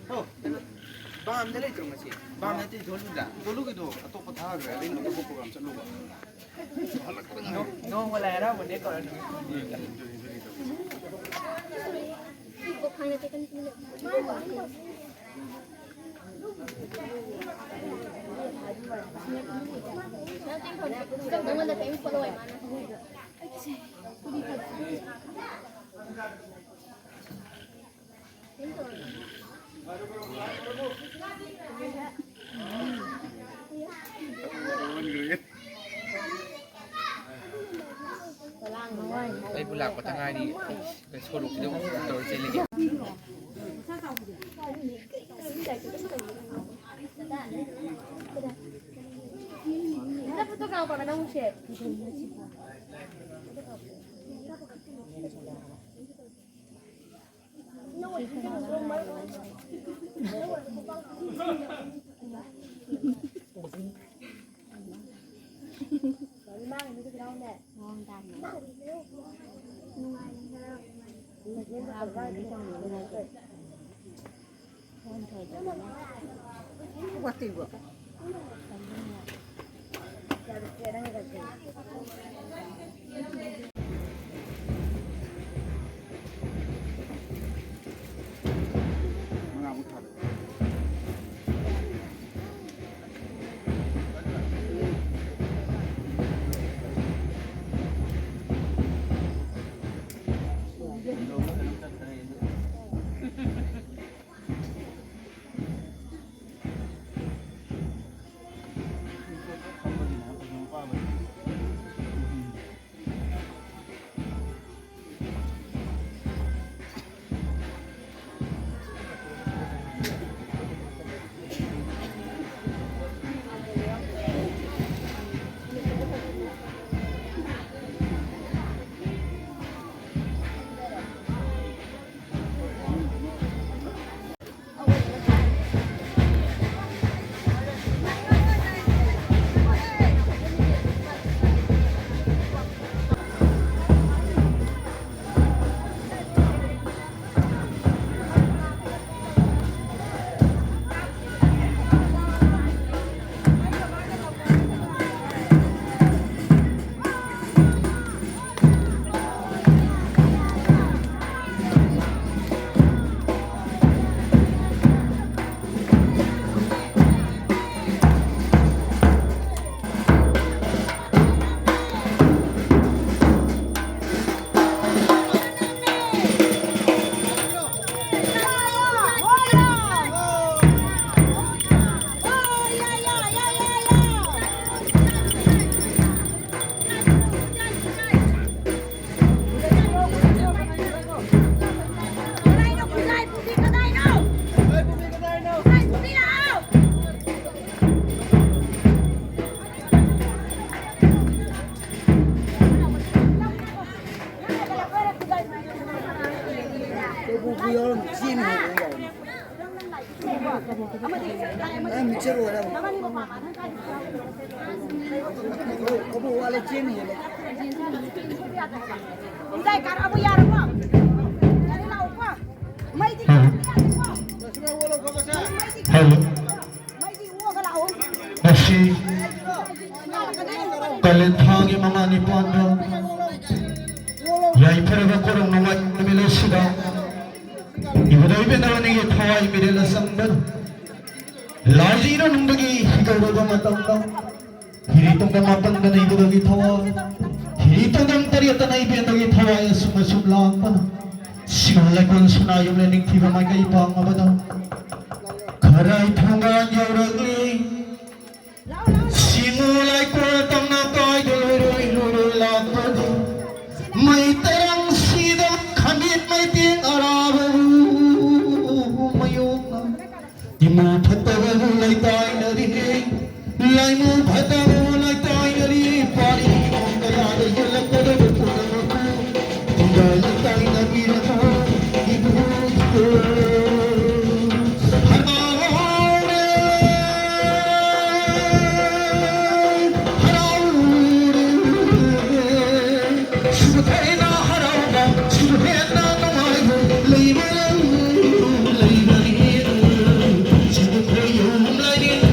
ꯍꯣ, ꯀꯩꯅꯣ, ꯕꯥꯝꯗ ꯂꯩꯇ꯭ꯔꯣ ꯉꯁꯤ? ꯕꯥꯝ ꯅꯠꯇꯦ, ꯖꯣꯂꯨꯗ꯫ ꯖꯣꯂꯨꯒꯤꯗꯣ ꯑꯇꯣꯞꯄ ꯊꯥꯈ꯭ꯔꯦ꯫ ꯑꯩꯅ ꯑꯇꯣꯞꯄ ꯄ꯭ꯔꯣꯒ꯭ꯔꯥꯝ ꯆꯠꯂꯨꯕ꯫ ꯍꯜꯂꯛꯄꯗ ꯉꯥꯏꯔꯤ꯫ ꯅꯣꯡꯃ ꯂꯥꯏ ꯍꯔꯥꯎꯕꯅꯦ ꯀꯧꯔꯅꯤ꯫ ꯑꯩꯕꯨ ꯂꯥꯛꯄꯇ ꯉꯥꯏꯔꯤ꯫ ꯁꯣꯔꯣꯛꯁꯤꯗ ꯑꯃꯨꯛ ꯇꯧꯔ ꯆꯦꯜꯂꯤꯒꯦ꯫ ꯑꯦ, ꯃꯤꯛꯆꯔ ꯑꯣꯏꯔꯦ꯫ ꯑꯕꯨ ꯋꯥꯠꯂꯦ, ꯆꯦꯡ ꯍꯦꯜꯂꯦ꯫ ꯏꯁꯥꯏ ꯀꯥꯔꯛꯑꯕ ꯌꯥꯔꯕꯣ? ꯌꯥꯔꯦ, ꯂꯥꯛꯑꯣꯀꯣ꯫ ꯃꯩꯗꯤ ꯀꯥꯔꯛꯄ ꯌꯥꯗꯦꯀꯣ? ꯁꯨꯃꯥꯏ ꯑꯣꯜꯂꯣ꯫ ꯀꯥꯂꯦꯟ ꯊꯥꯒꯤ ꯃꯉꯥꯅꯤ ꯄꯥꯟꯕ ꯌꯥꯏꯐꯔꯕ ꯀꯣꯔꯧ ꯅꯣꯡꯃꯥꯏ ꯅꯨꯃꯤꯠ ꯑꯁꯤꯗ ꯏꯕꯨꯙꯧ ꯏꯕꯦꯟꯗꯧ ꯑꯅꯤꯒꯤ ꯊꯋꯥꯏ ꯃꯤꯔꯦꯜ ꯑꯆꯝꯕ ꯂꯥꯏꯖ ꯏꯔꯣ ꯅꯨꯡꯗꯒꯤ ꯍꯤꯒꯧꯔꯕ ꯃꯇꯝꯗ ꯍꯤꯔꯤ ꯇꯣꯡꯗꯝ ꯃꯥꯄꯟꯗꯅ ꯏꯕꯨꯙꯧꯒꯤ ꯊꯋꯥꯏ, ꯍꯤꯔꯤ ꯇꯣꯡꯗꯝ ꯇꯔꯦꯠꯇꯅ ꯏꯕꯦꯟꯗꯧꯒꯤ ꯊꯋꯥꯏ ꯑꯁꯨꯝ ꯑꯁꯨꯝ ꯂꯥꯛꯄꯅ ꯁꯤꯒꯨꯝ ꯂꯩꯀꯣꯜ ꯁꯅꯥ ꯌꯨꯝꯂꯦ ꯅꯤꯡꯊꯤꯕ ꯃꯥꯏꯀꯩ ꯄꯥꯡꯉꯕꯗ ꯈꯔꯥꯏ ꯊꯣꯡꯒꯥꯟ ꯌꯧꯔꯛꯂꯤ꯫ ꯁꯤꯡꯉꯨ ꯂꯩꯀꯣꯜ ꯇꯝꯅ ꯀꯥꯏꯗ ꯂꯣꯏꯔꯣꯏ ꯂꯣꯏꯔꯣꯏ ꯂꯥꯛꯄꯗꯤ ꯃꯩ ꯇꯔꯪꯁꯤꯗ ꯈꯥꯃꯦꯟ ꯃꯩꯇꯦꯡ ꯑꯔꯥꯕꯕꯨ ꯃꯌꯣꯛꯅ ꯏꯃꯨ ꯐꯠꯇꯕꯕꯨ ꯂꯩꯇꯥꯏꯅꯔꯤ, ꯂꯥꯏꯃꯨ ꯐꯠꯇꯕꯕꯨ ꯂꯩꯇꯥꯏꯅꯔꯤ, ꯄꯥꯔꯤ ꯀꯌꯥꯗ ꯌꯦꯜꯂꯛꯀꯗꯕ ꯄꯨꯝꯅꯃꯛꯄꯨ ꯊꯤꯡꯒꯥꯏ ꯂꯩꯇꯥꯏꯅꯕꯤꯔꯕ ꯏꯕꯨꯡꯉꯣ꯫ ꯍꯔꯥꯎꯔꯦ, ꯍꯔꯥꯎꯔꯦ꯫ ꯁꯤꯕꯨ ꯊꯣꯏꯅ ꯍꯔꯥꯎꯕ, ꯁꯤꯕꯨ ꯍꯦꯟꯅ ꯅꯨꯡꯉꯥꯏꯕ ꯂꯩꯕ, ꯂꯩꯕꯅꯤ꯫ ꯁꯤꯕꯨ ꯈꯣꯏꯌꯨꯝ ꯂꯥꯏꯅꯤꯡ꯫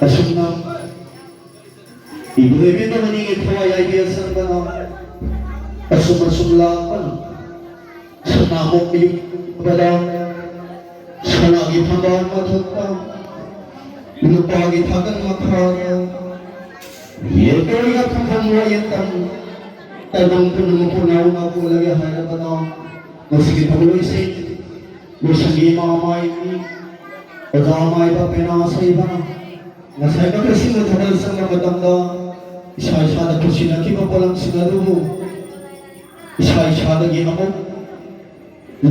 ꯑꯁꯨꯝꯅ ꯏꯕꯨꯙꯧ ꯏꯕꯦꯟꯗꯧ ꯃꯅꯤꯒꯤ ꯊꯋꯥꯏ ꯌꯥꯏꯕꯤ ꯑꯁꯪꯕꯅ ꯑꯁꯨꯝ ꯑꯁꯨꯝ ꯂꯥꯛꯄꯅ ꯁꯅꯥꯃꯣꯛ ꯃꯌꯨꯝꯗ ꯁꯅꯥꯒꯤ ꯊꯝꯕꯥꯜ ꯃꯊꯛꯇ ꯂꯨꯄꯥꯒꯤ ꯊꯥꯀꯟ ꯃꯈꯥꯗ ꯌꯦꯠꯇꯣꯏꯒ ꯈꯪꯈꯪ ꯋꯥꯌꯦꯟ ꯇꯝ ꯇꯥꯏꯕꯪ ꯄꯨꯝꯅꯃꯛꯄꯨ ꯅꯥꯎꯅ ꯀꯣꯜꯂꯒꯦ ꯍꯥꯏꯔꯕꯗ ꯃꯁꯤꯒꯤ ꯊꯧꯒꯜ ꯂꯣꯏꯁꯤꯟ ꯂꯣꯏꯁꯪꯒꯤ ꯏꯃꯥ ꯃꯥꯏꯕꯤ, ꯑꯣꯖꯥ ꯃꯥꯏꯕ ꯄꯦꯅꯥ ꯁꯩꯕ, ꯉꯁꯥꯏ ꯃꯈꯩꯁꯤꯡꯅ ꯊꯥꯗꯔ ꯆꯪꯕ ꯃꯇꯝꯗ ꯏꯁꯥ ꯏꯁꯥꯗ ꯄꯨꯟꯁꯤꯜꯂꯛꯈꯤꯕ ꯄꯣꯠꯂꯝꯁꯤꯡ ꯑꯗꯨꯕꯨ ꯏꯁꯥ ꯏꯁꯥꯗꯒꯤ ꯑꯃꯨꯛ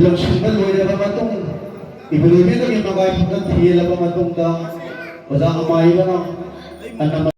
ꯂꯧꯁꯤꯟꯕ ꯂꯣꯏꯔꯕ ꯃꯇꯨꯡ, ꯏꯕꯨꯙꯧꯒꯤ ꯃꯃꯥꯏ ꯐꯝꯗ ꯊꯤꯜꯂꯕ ꯃꯇꯨꯡꯗ, ꯑꯣꯖꯥ ꯑꯃꯥꯏꯕꯅ ꯑꯅꯝꯕ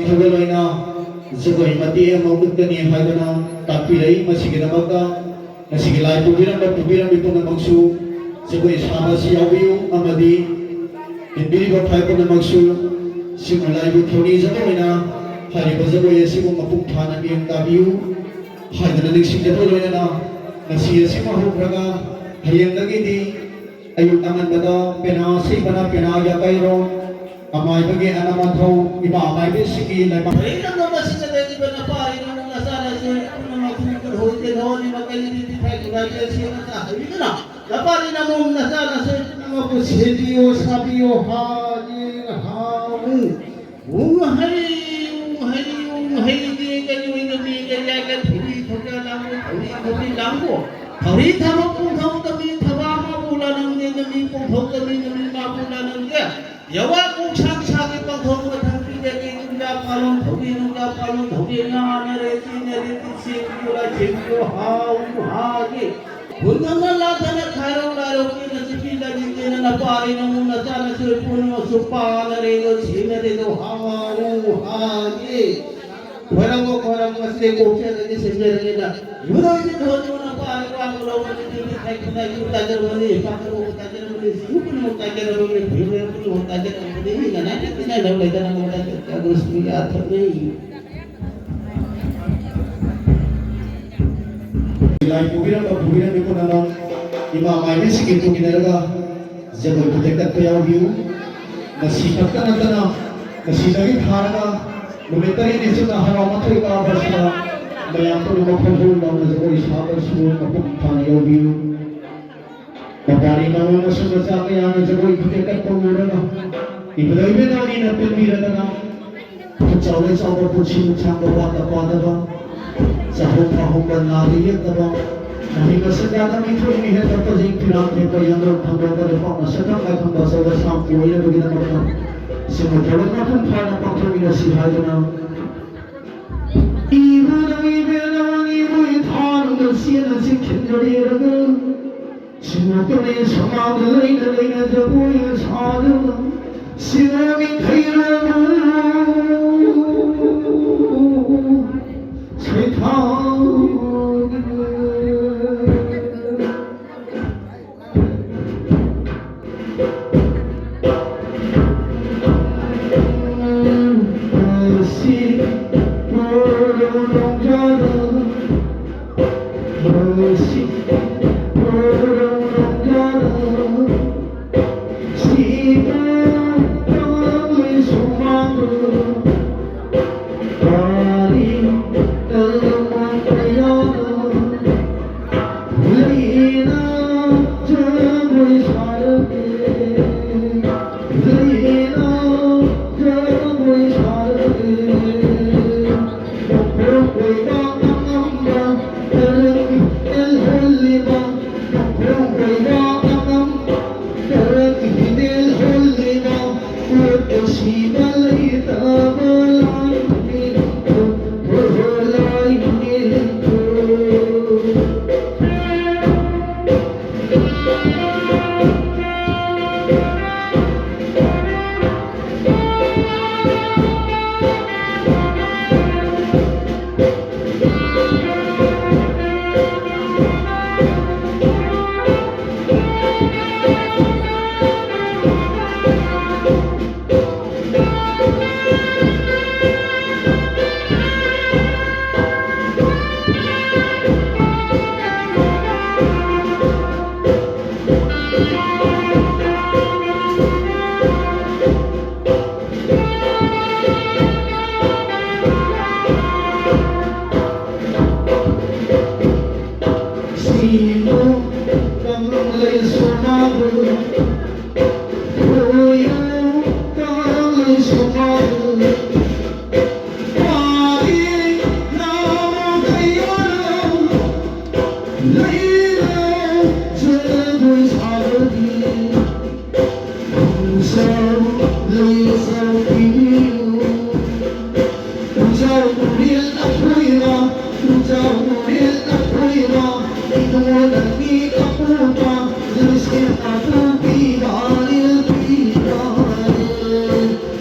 ꯊꯧꯒꯜ ꯑꯣꯏꯅ ꯖꯒꯣꯏ ꯃꯇꯦꯛ ꯑꯃ ꯎꯠꯀꯅꯤ ꯍꯥꯏꯗꯨꯅ ꯇꯥꯛꯄꯤꯔꯛꯏ꯫ ꯃꯁꯤꯒꯤꯗꯃꯛꯇ ꯉꯁꯤꯒꯤ ꯂꯥꯏ ꯄꯨꯕꯤꯔꯝꯕ, ꯄꯨꯕꯤꯔꯝꯃꯤ ꯄꯨꯝꯅꯃꯛꯁꯨ ꯖꯒꯣꯏ ꯁꯥꯕ ꯑꯁꯤ ꯌꯥꯎꯕꯤꯌꯨ ꯑꯃꯗꯤ ꯏꯟꯕꯤꯔꯤꯕ ꯐꯥꯏ ꯄꯨꯝꯅꯃꯛꯁꯨ ꯁꯤꯒꯨꯝ ꯂꯥꯏꯕꯨ ꯊꯧꯅꯤꯖꯕ ꯑꯣꯏꯅ ꯍꯥꯏꯔꯤꯕ ꯖꯒꯣꯏ ꯑꯁꯤꯕꯨ ꯃꯄꯨꯡ ꯐꯥꯅ ꯃꯤꯠꯌꯦꯡ ꯇꯥꯕꯤꯌꯨ ꯍꯥꯏꯗꯨꯅ ꯅꯤꯡꯁꯤꯡꯖꯕ ꯂꯣꯏꯅꯅ ꯉꯁꯤ ꯑꯁꯤꯃ ꯍꯧꯈ꯭ꯔꯒ ꯍꯌꯦꯡꯗꯒꯤꯗꯤ ꯑꯌꯨꯛ ꯑꯉꯟꯕꯗ ꯄꯦꯅꯥ ꯁꯤꯕꯅ ꯄꯦꯅꯥ ꯌꯥꯀꯩꯔꯣ, ꯑꯃꯥꯏꯕꯒꯤ ꯑꯅ ꯃꯊꯧ, ꯏꯃꯥ ꯑꯃꯥꯏꯕꯤꯁꯤꯡꯒꯤ ꯂꯩꯕꯥꯛ꯫ ꯂꯩꯔꯝꯕ ꯃꯁꯤꯗ ꯂꯩꯔꯤꯕ ꯅꯄꯥ ꯏꯅꯨꯡ ꯅꯆꯥꯅꯁꯨ ꯄꯨꯝꯅꯃꯛ ꯊꯨꯡ ꯀꯨꯔꯍꯣꯏ ꯇꯦꯟꯍꯣꯏ ꯃꯀꯩ ꯅꯤꯡꯊꯤ ꯊꯥꯏ ꯈꯨꯔꯥꯏ ꯑꯁꯤ ꯑꯃ ꯆꯥꯍꯩꯕꯤꯗꯨꯅ ꯅꯄꯥ ꯏꯅꯃꯨꯡ ꯅꯆꯥꯅꯁꯨ ꯄꯨꯝꯅꯃꯛꯄꯨ ꯁꯦꯝꯕꯤꯌꯣ ꯁꯥꯕꯤꯌꯣ ꯍꯥꯏꯌꯦ ꯍꯥꯎ꯫ ꯎ ꯍꯩ, ꯎ ꯍꯩ, ꯎ ꯍꯩ, ꯗꯦꯒ ꯂꯣꯏꯅ ꯃꯤꯒ ꯌꯥꯒ ꯊꯧꯔꯤ ꯊꯧꯖ ꯂꯥꯡꯒꯣ, ꯊꯧꯔꯤ ꯊꯧꯔꯤ ꯂꯥꯡꯒꯣ꯫ ꯊꯧꯔꯤ ꯊꯕꯛ ꯄꯨꯡꯊꯧꯗ ꯃꯤ ꯊꯕꯛ ꯑꯃꯕꯨ ꯂꯥꯅꯝꯗꯦ, ꯅꯃꯤ ꯄꯨꯡꯊꯧꯗ ꯃꯤ ꯅꯃꯤ ꯃꯥꯕꯨ ꯂꯥꯅꯝꯗꯦ꯫ ꯌꯥꯋꯥ ꯀꯣꯡꯁꯥꯡ ꯁꯥꯒꯤ ꯄꯥꯡꯊꯣꯛ ꯃꯊꯪ ꯄꯤꯖꯒꯦ, ꯌꯨꯝꯖꯥ ꯄꯥꯂꯣꯟ ꯊꯧꯔꯤ, ꯅꯨꯡꯖꯥ ꯄꯥꯂꯣꯟ ꯊꯧꯔꯤ, ꯉꯥꯅꯔꯦ, ꯆꯤꯅꯔꯦ, ꯇꯤꯁꯦ, ꯄꯤꯌꯣꯔꯥ, ꯁꯦꯝꯕꯤꯌꯣ, ꯍꯥꯎ, ꯍꯥꯒꯦ꯫ ꯈꯨꯟꯒꯪꯅ ꯂꯥꯟꯊꯅ ꯈꯥꯏꯔꯧ ꯂꯥꯏꯔꯧ ꯀꯤꯅ ꯆꯤꯄꯤ ꯂꯥꯏꯅꯤꯡꯗꯦꯅ ꯅꯄꯥꯔꯦ ꯅꯃꯨꯡ ꯅꯆꯥꯅꯁꯨ ꯄꯨꯝꯅꯃꯛꯁꯨ ꯄꯥꯅꯔꯦꯗꯣ ꯁꯤꯅꯔꯦꯗꯣ ꯍꯥꯎ ꯍꯥꯒꯦ꯫ ꯈꯣꯏꯔꯝꯃꯣ ꯈꯣꯏꯔꯝꯃꯣ ꯉꯁꯤꯗꯤ ꯀꯣꯛꯆꯔꯒꯦ ꯁꯦꯝꯖꯔꯒꯦꯅ ꯏꯕꯨꯙꯧꯒꯤ ꯊꯣꯟꯕ ꯅꯄꯥꯔꯦ ꯋꯥꯡꯃ ꯂꯧꯕꯅꯤ ꯇꯤꯚꯤ ꯈꯥꯏ ꯈꯨꯟꯗꯥꯏ ꯌꯨꯝ ꯇꯥꯖꯔꯝꯃꯅꯤ ꯄꯥꯈꯪ ꯇꯥꯖꯔꯝꯃꯅꯤ ꯁꯤꯕꯨ ꯄꯨꯝꯅꯃꯛ ꯇꯥꯖꯔꯝꯃꯅꯤ ꯐꯤꯔꯣꯜ ꯄꯨꯝꯅꯃꯛ ꯇꯥꯖꯔꯝꯃꯅꯤ ꯃꯤꯅ ꯅꯥꯏꯇ ꯇꯤꯟꯅ ꯂꯧ ꯂꯩꯗꯅ ꯃꯣꯏꯗ ꯆꯠꯆꯒ꯭ꯔꯁꯨ ꯌꯥꯊꯠꯅꯩ꯫ ꯂꯥꯏ ꯄꯨꯕꯤꯔꯝꯕ ꯄꯨꯕꯤꯔꯝꯃꯤ ꯄꯨꯝꯅꯃꯛ ꯏꯃꯥ ꯃꯥꯏꯕꯤꯁꯤꯡꯒꯤ ꯄꯨꯃꯤꯟꯅꯔꯒ ꯖꯒꯣꯏ ꯈꯨꯊꯦꯛ ꯀꯠꯄ ꯌꯥꯎꯕꯤꯌꯨ꯫ ꯉꯁꯤ ꯈꯛꯇ ꯅꯠꯇꯅ ꯉꯁꯤꯗꯒꯤ ꯊꯥꯔꯒ ꯅꯨꯃꯤꯠ ꯇꯔꯦꯠꯅꯤ ꯆꯨꯞꯅ ꯍꯔꯥꯎ ꯃꯊꯣꯏ ꯀꯥꯕꯁꯤꯗ ꯃꯌꯥꯝ ꯄꯨꯝꯅꯃꯛ ꯈꯣꯡꯖꯣꯝ ꯂꯥꯎꯅ ꯖꯒꯣꯏ ꯁꯥꯕꯁꯨ ꯃꯄꯨꯡ ꯐꯥꯅ ꯌꯥꯎꯕꯤꯌꯨ꯫ ꯃꯄꯥꯔꯤ ꯃꯃꯥ ꯃꯁꯨ ꯃꯆꯥ ꯀꯌꯥꯅ ꯖꯒꯣꯏ ꯈꯨꯊꯦꯛ ꯀꯠꯄ ꯎꯔꯒ, ꯏꯕꯨꯙꯧ ꯏꯕꯦꯟꯅꯥꯎꯅꯤꯅ ꯄꯦꯟꯕꯤꯔꯗꯅ, ꯈꯨꯠ ꯆꯥꯎꯕ ꯆꯥꯎꯕ ꯄꯨꯟꯁꯤ ꯅꯨꯡꯁꯥꯡꯕ ꯋꯥꯠꯇ ꯄꯥꯗꯕ, ꯆꯥꯍꯣꯡ ꯐꯥꯍꯣꯡꯕ ꯅꯥꯗ ꯌꯦꯛꯇꯕ, ꯃꯍꯩ ꯃꯁꯤꯡ ꯀꯌꯥꯗ ꯃꯤꯊꯣꯏ ꯃꯤꯍꯦꯟ ꯇꯞꯄ ꯖꯤꯡ ꯐꯤꯔꯥꯟ ꯊꯦꯛꯄ ꯌꯥꯡꯂꯣꯟ ꯊꯥꯡꯗꯣꯛꯄ ꯂꯩꯄꯥꯛꯅ ꯁꯛꯈꯪ ꯃꯥꯏꯈꯪꯕ ꯑꯆꯧꯕ ꯁꯥꯝꯄꯨ ꯑꯣꯏꯅꯕꯒꯤꯗꯃꯛꯇ ꯁꯤꯒꯨꯝꯕ ꯊꯕꯛ ꯃꯄꯨꯡ ꯐꯥꯅ ꯄꯥꯡꯊꯣꯛꯃꯤꯟꯅꯁꯤ ꯍꯥꯏꯗꯨꯅ, ꯏꯕꯨꯙꯧ ꯏꯕꯦꯟꯅꯥꯎ ꯑꯅꯤꯕꯨ ꯏꯊꯥꯅꯨꯡꯗ ꯆꯦꯟꯅ ꯆꯤꯡꯈꯤꯟꯖꯔꯦꯔꯒ, ꯁꯤꯡꯅ ꯇꯨꯔꯦꯜ ꯁꯨꯃꯥꯡꯗ ꯂꯩꯅ ꯂꯩꯅ ꯖꯒꯣꯏ ꯁꯥꯗꯨꯅ, ꯁꯤꯡꯅ ꯃꯤꯊꯩꯔꯕ ꯁꯩꯊꯥꯕ꯫ Leila, Jagoi Sabadi, Musau, Leisa Kimiu, Musau Muril Apuiba, Musau Muril Apuiba, Idona ni Apuba, Lucia Apubi, Baril Piba,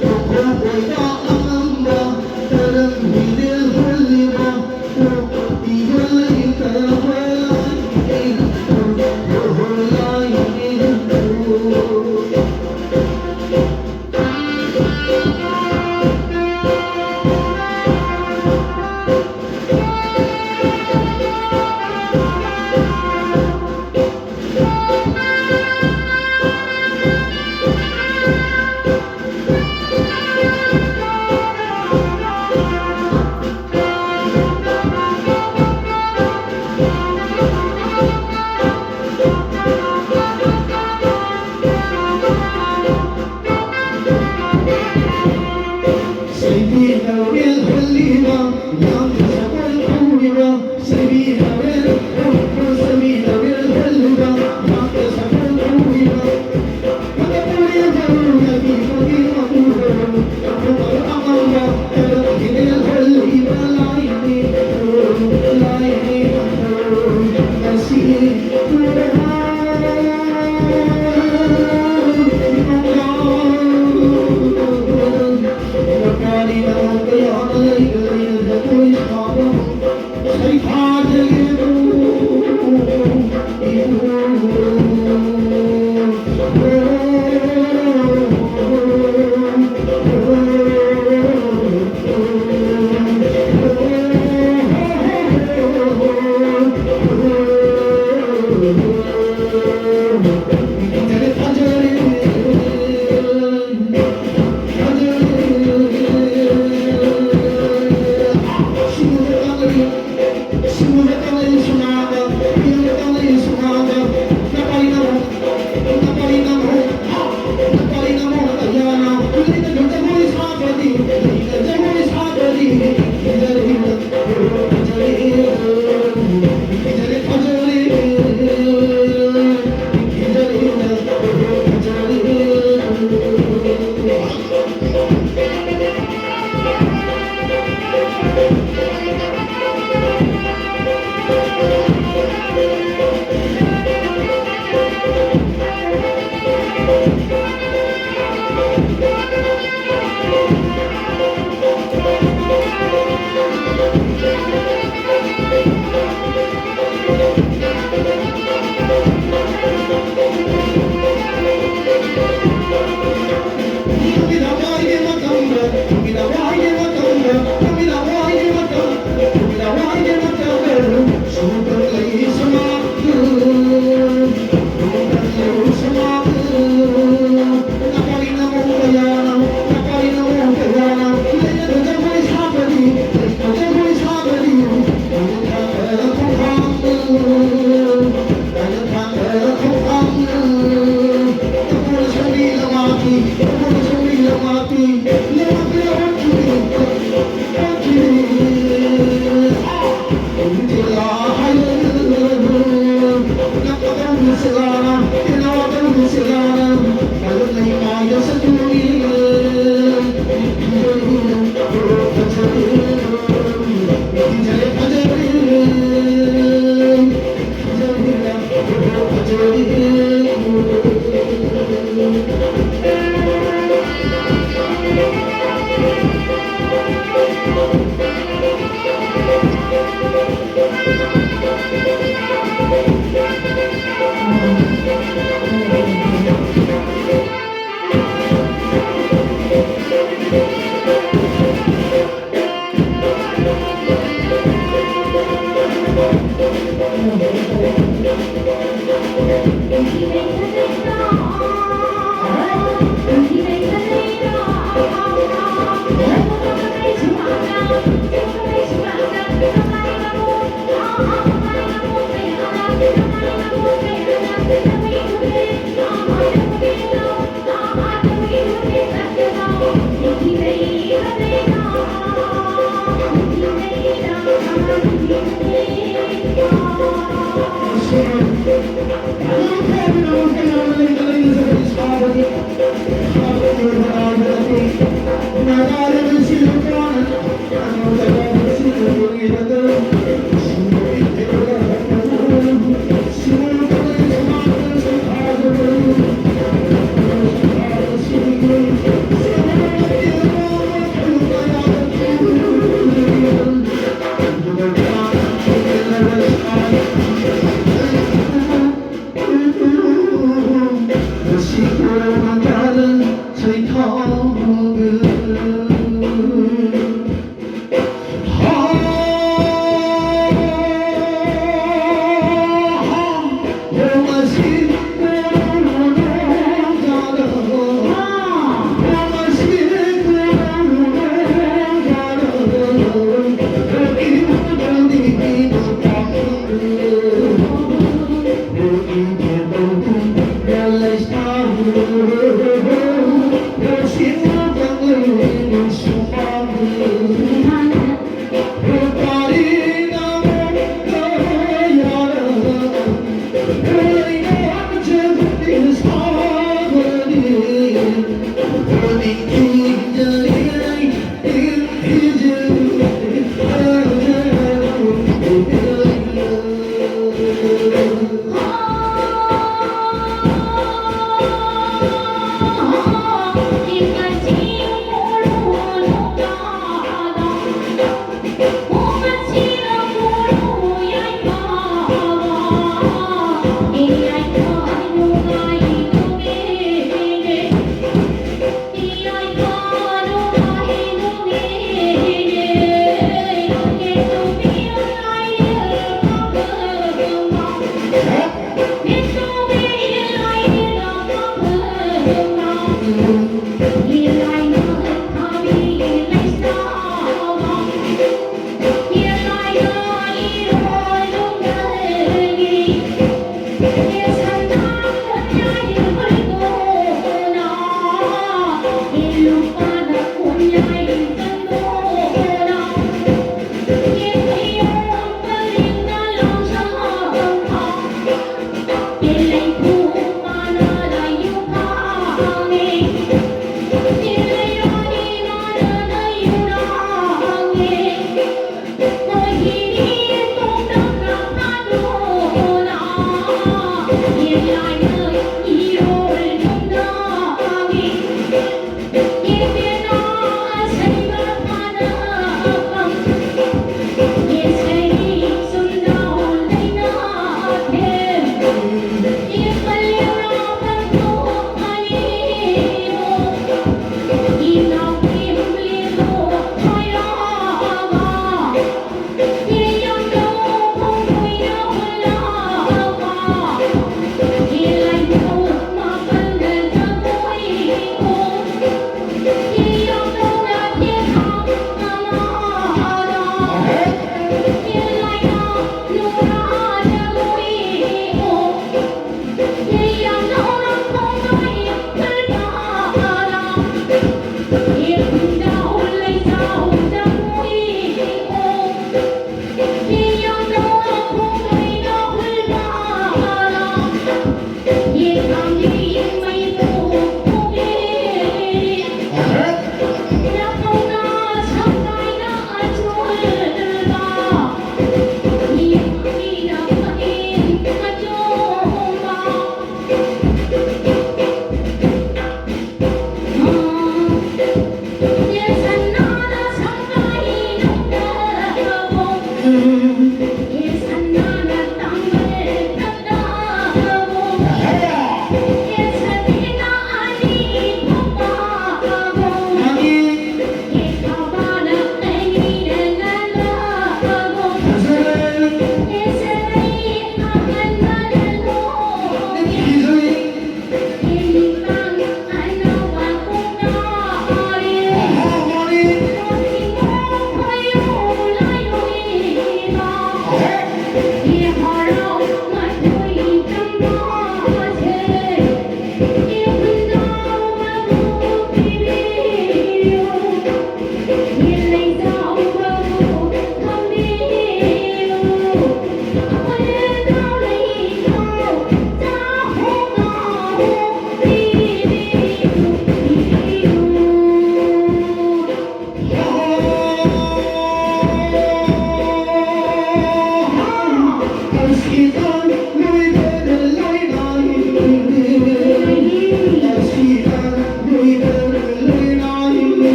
Koko Boiba Amamba, Talam Hidil Huliba,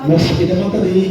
ꯃꯁꯤꯒꯤꯗꯃꯛꯇꯗꯤ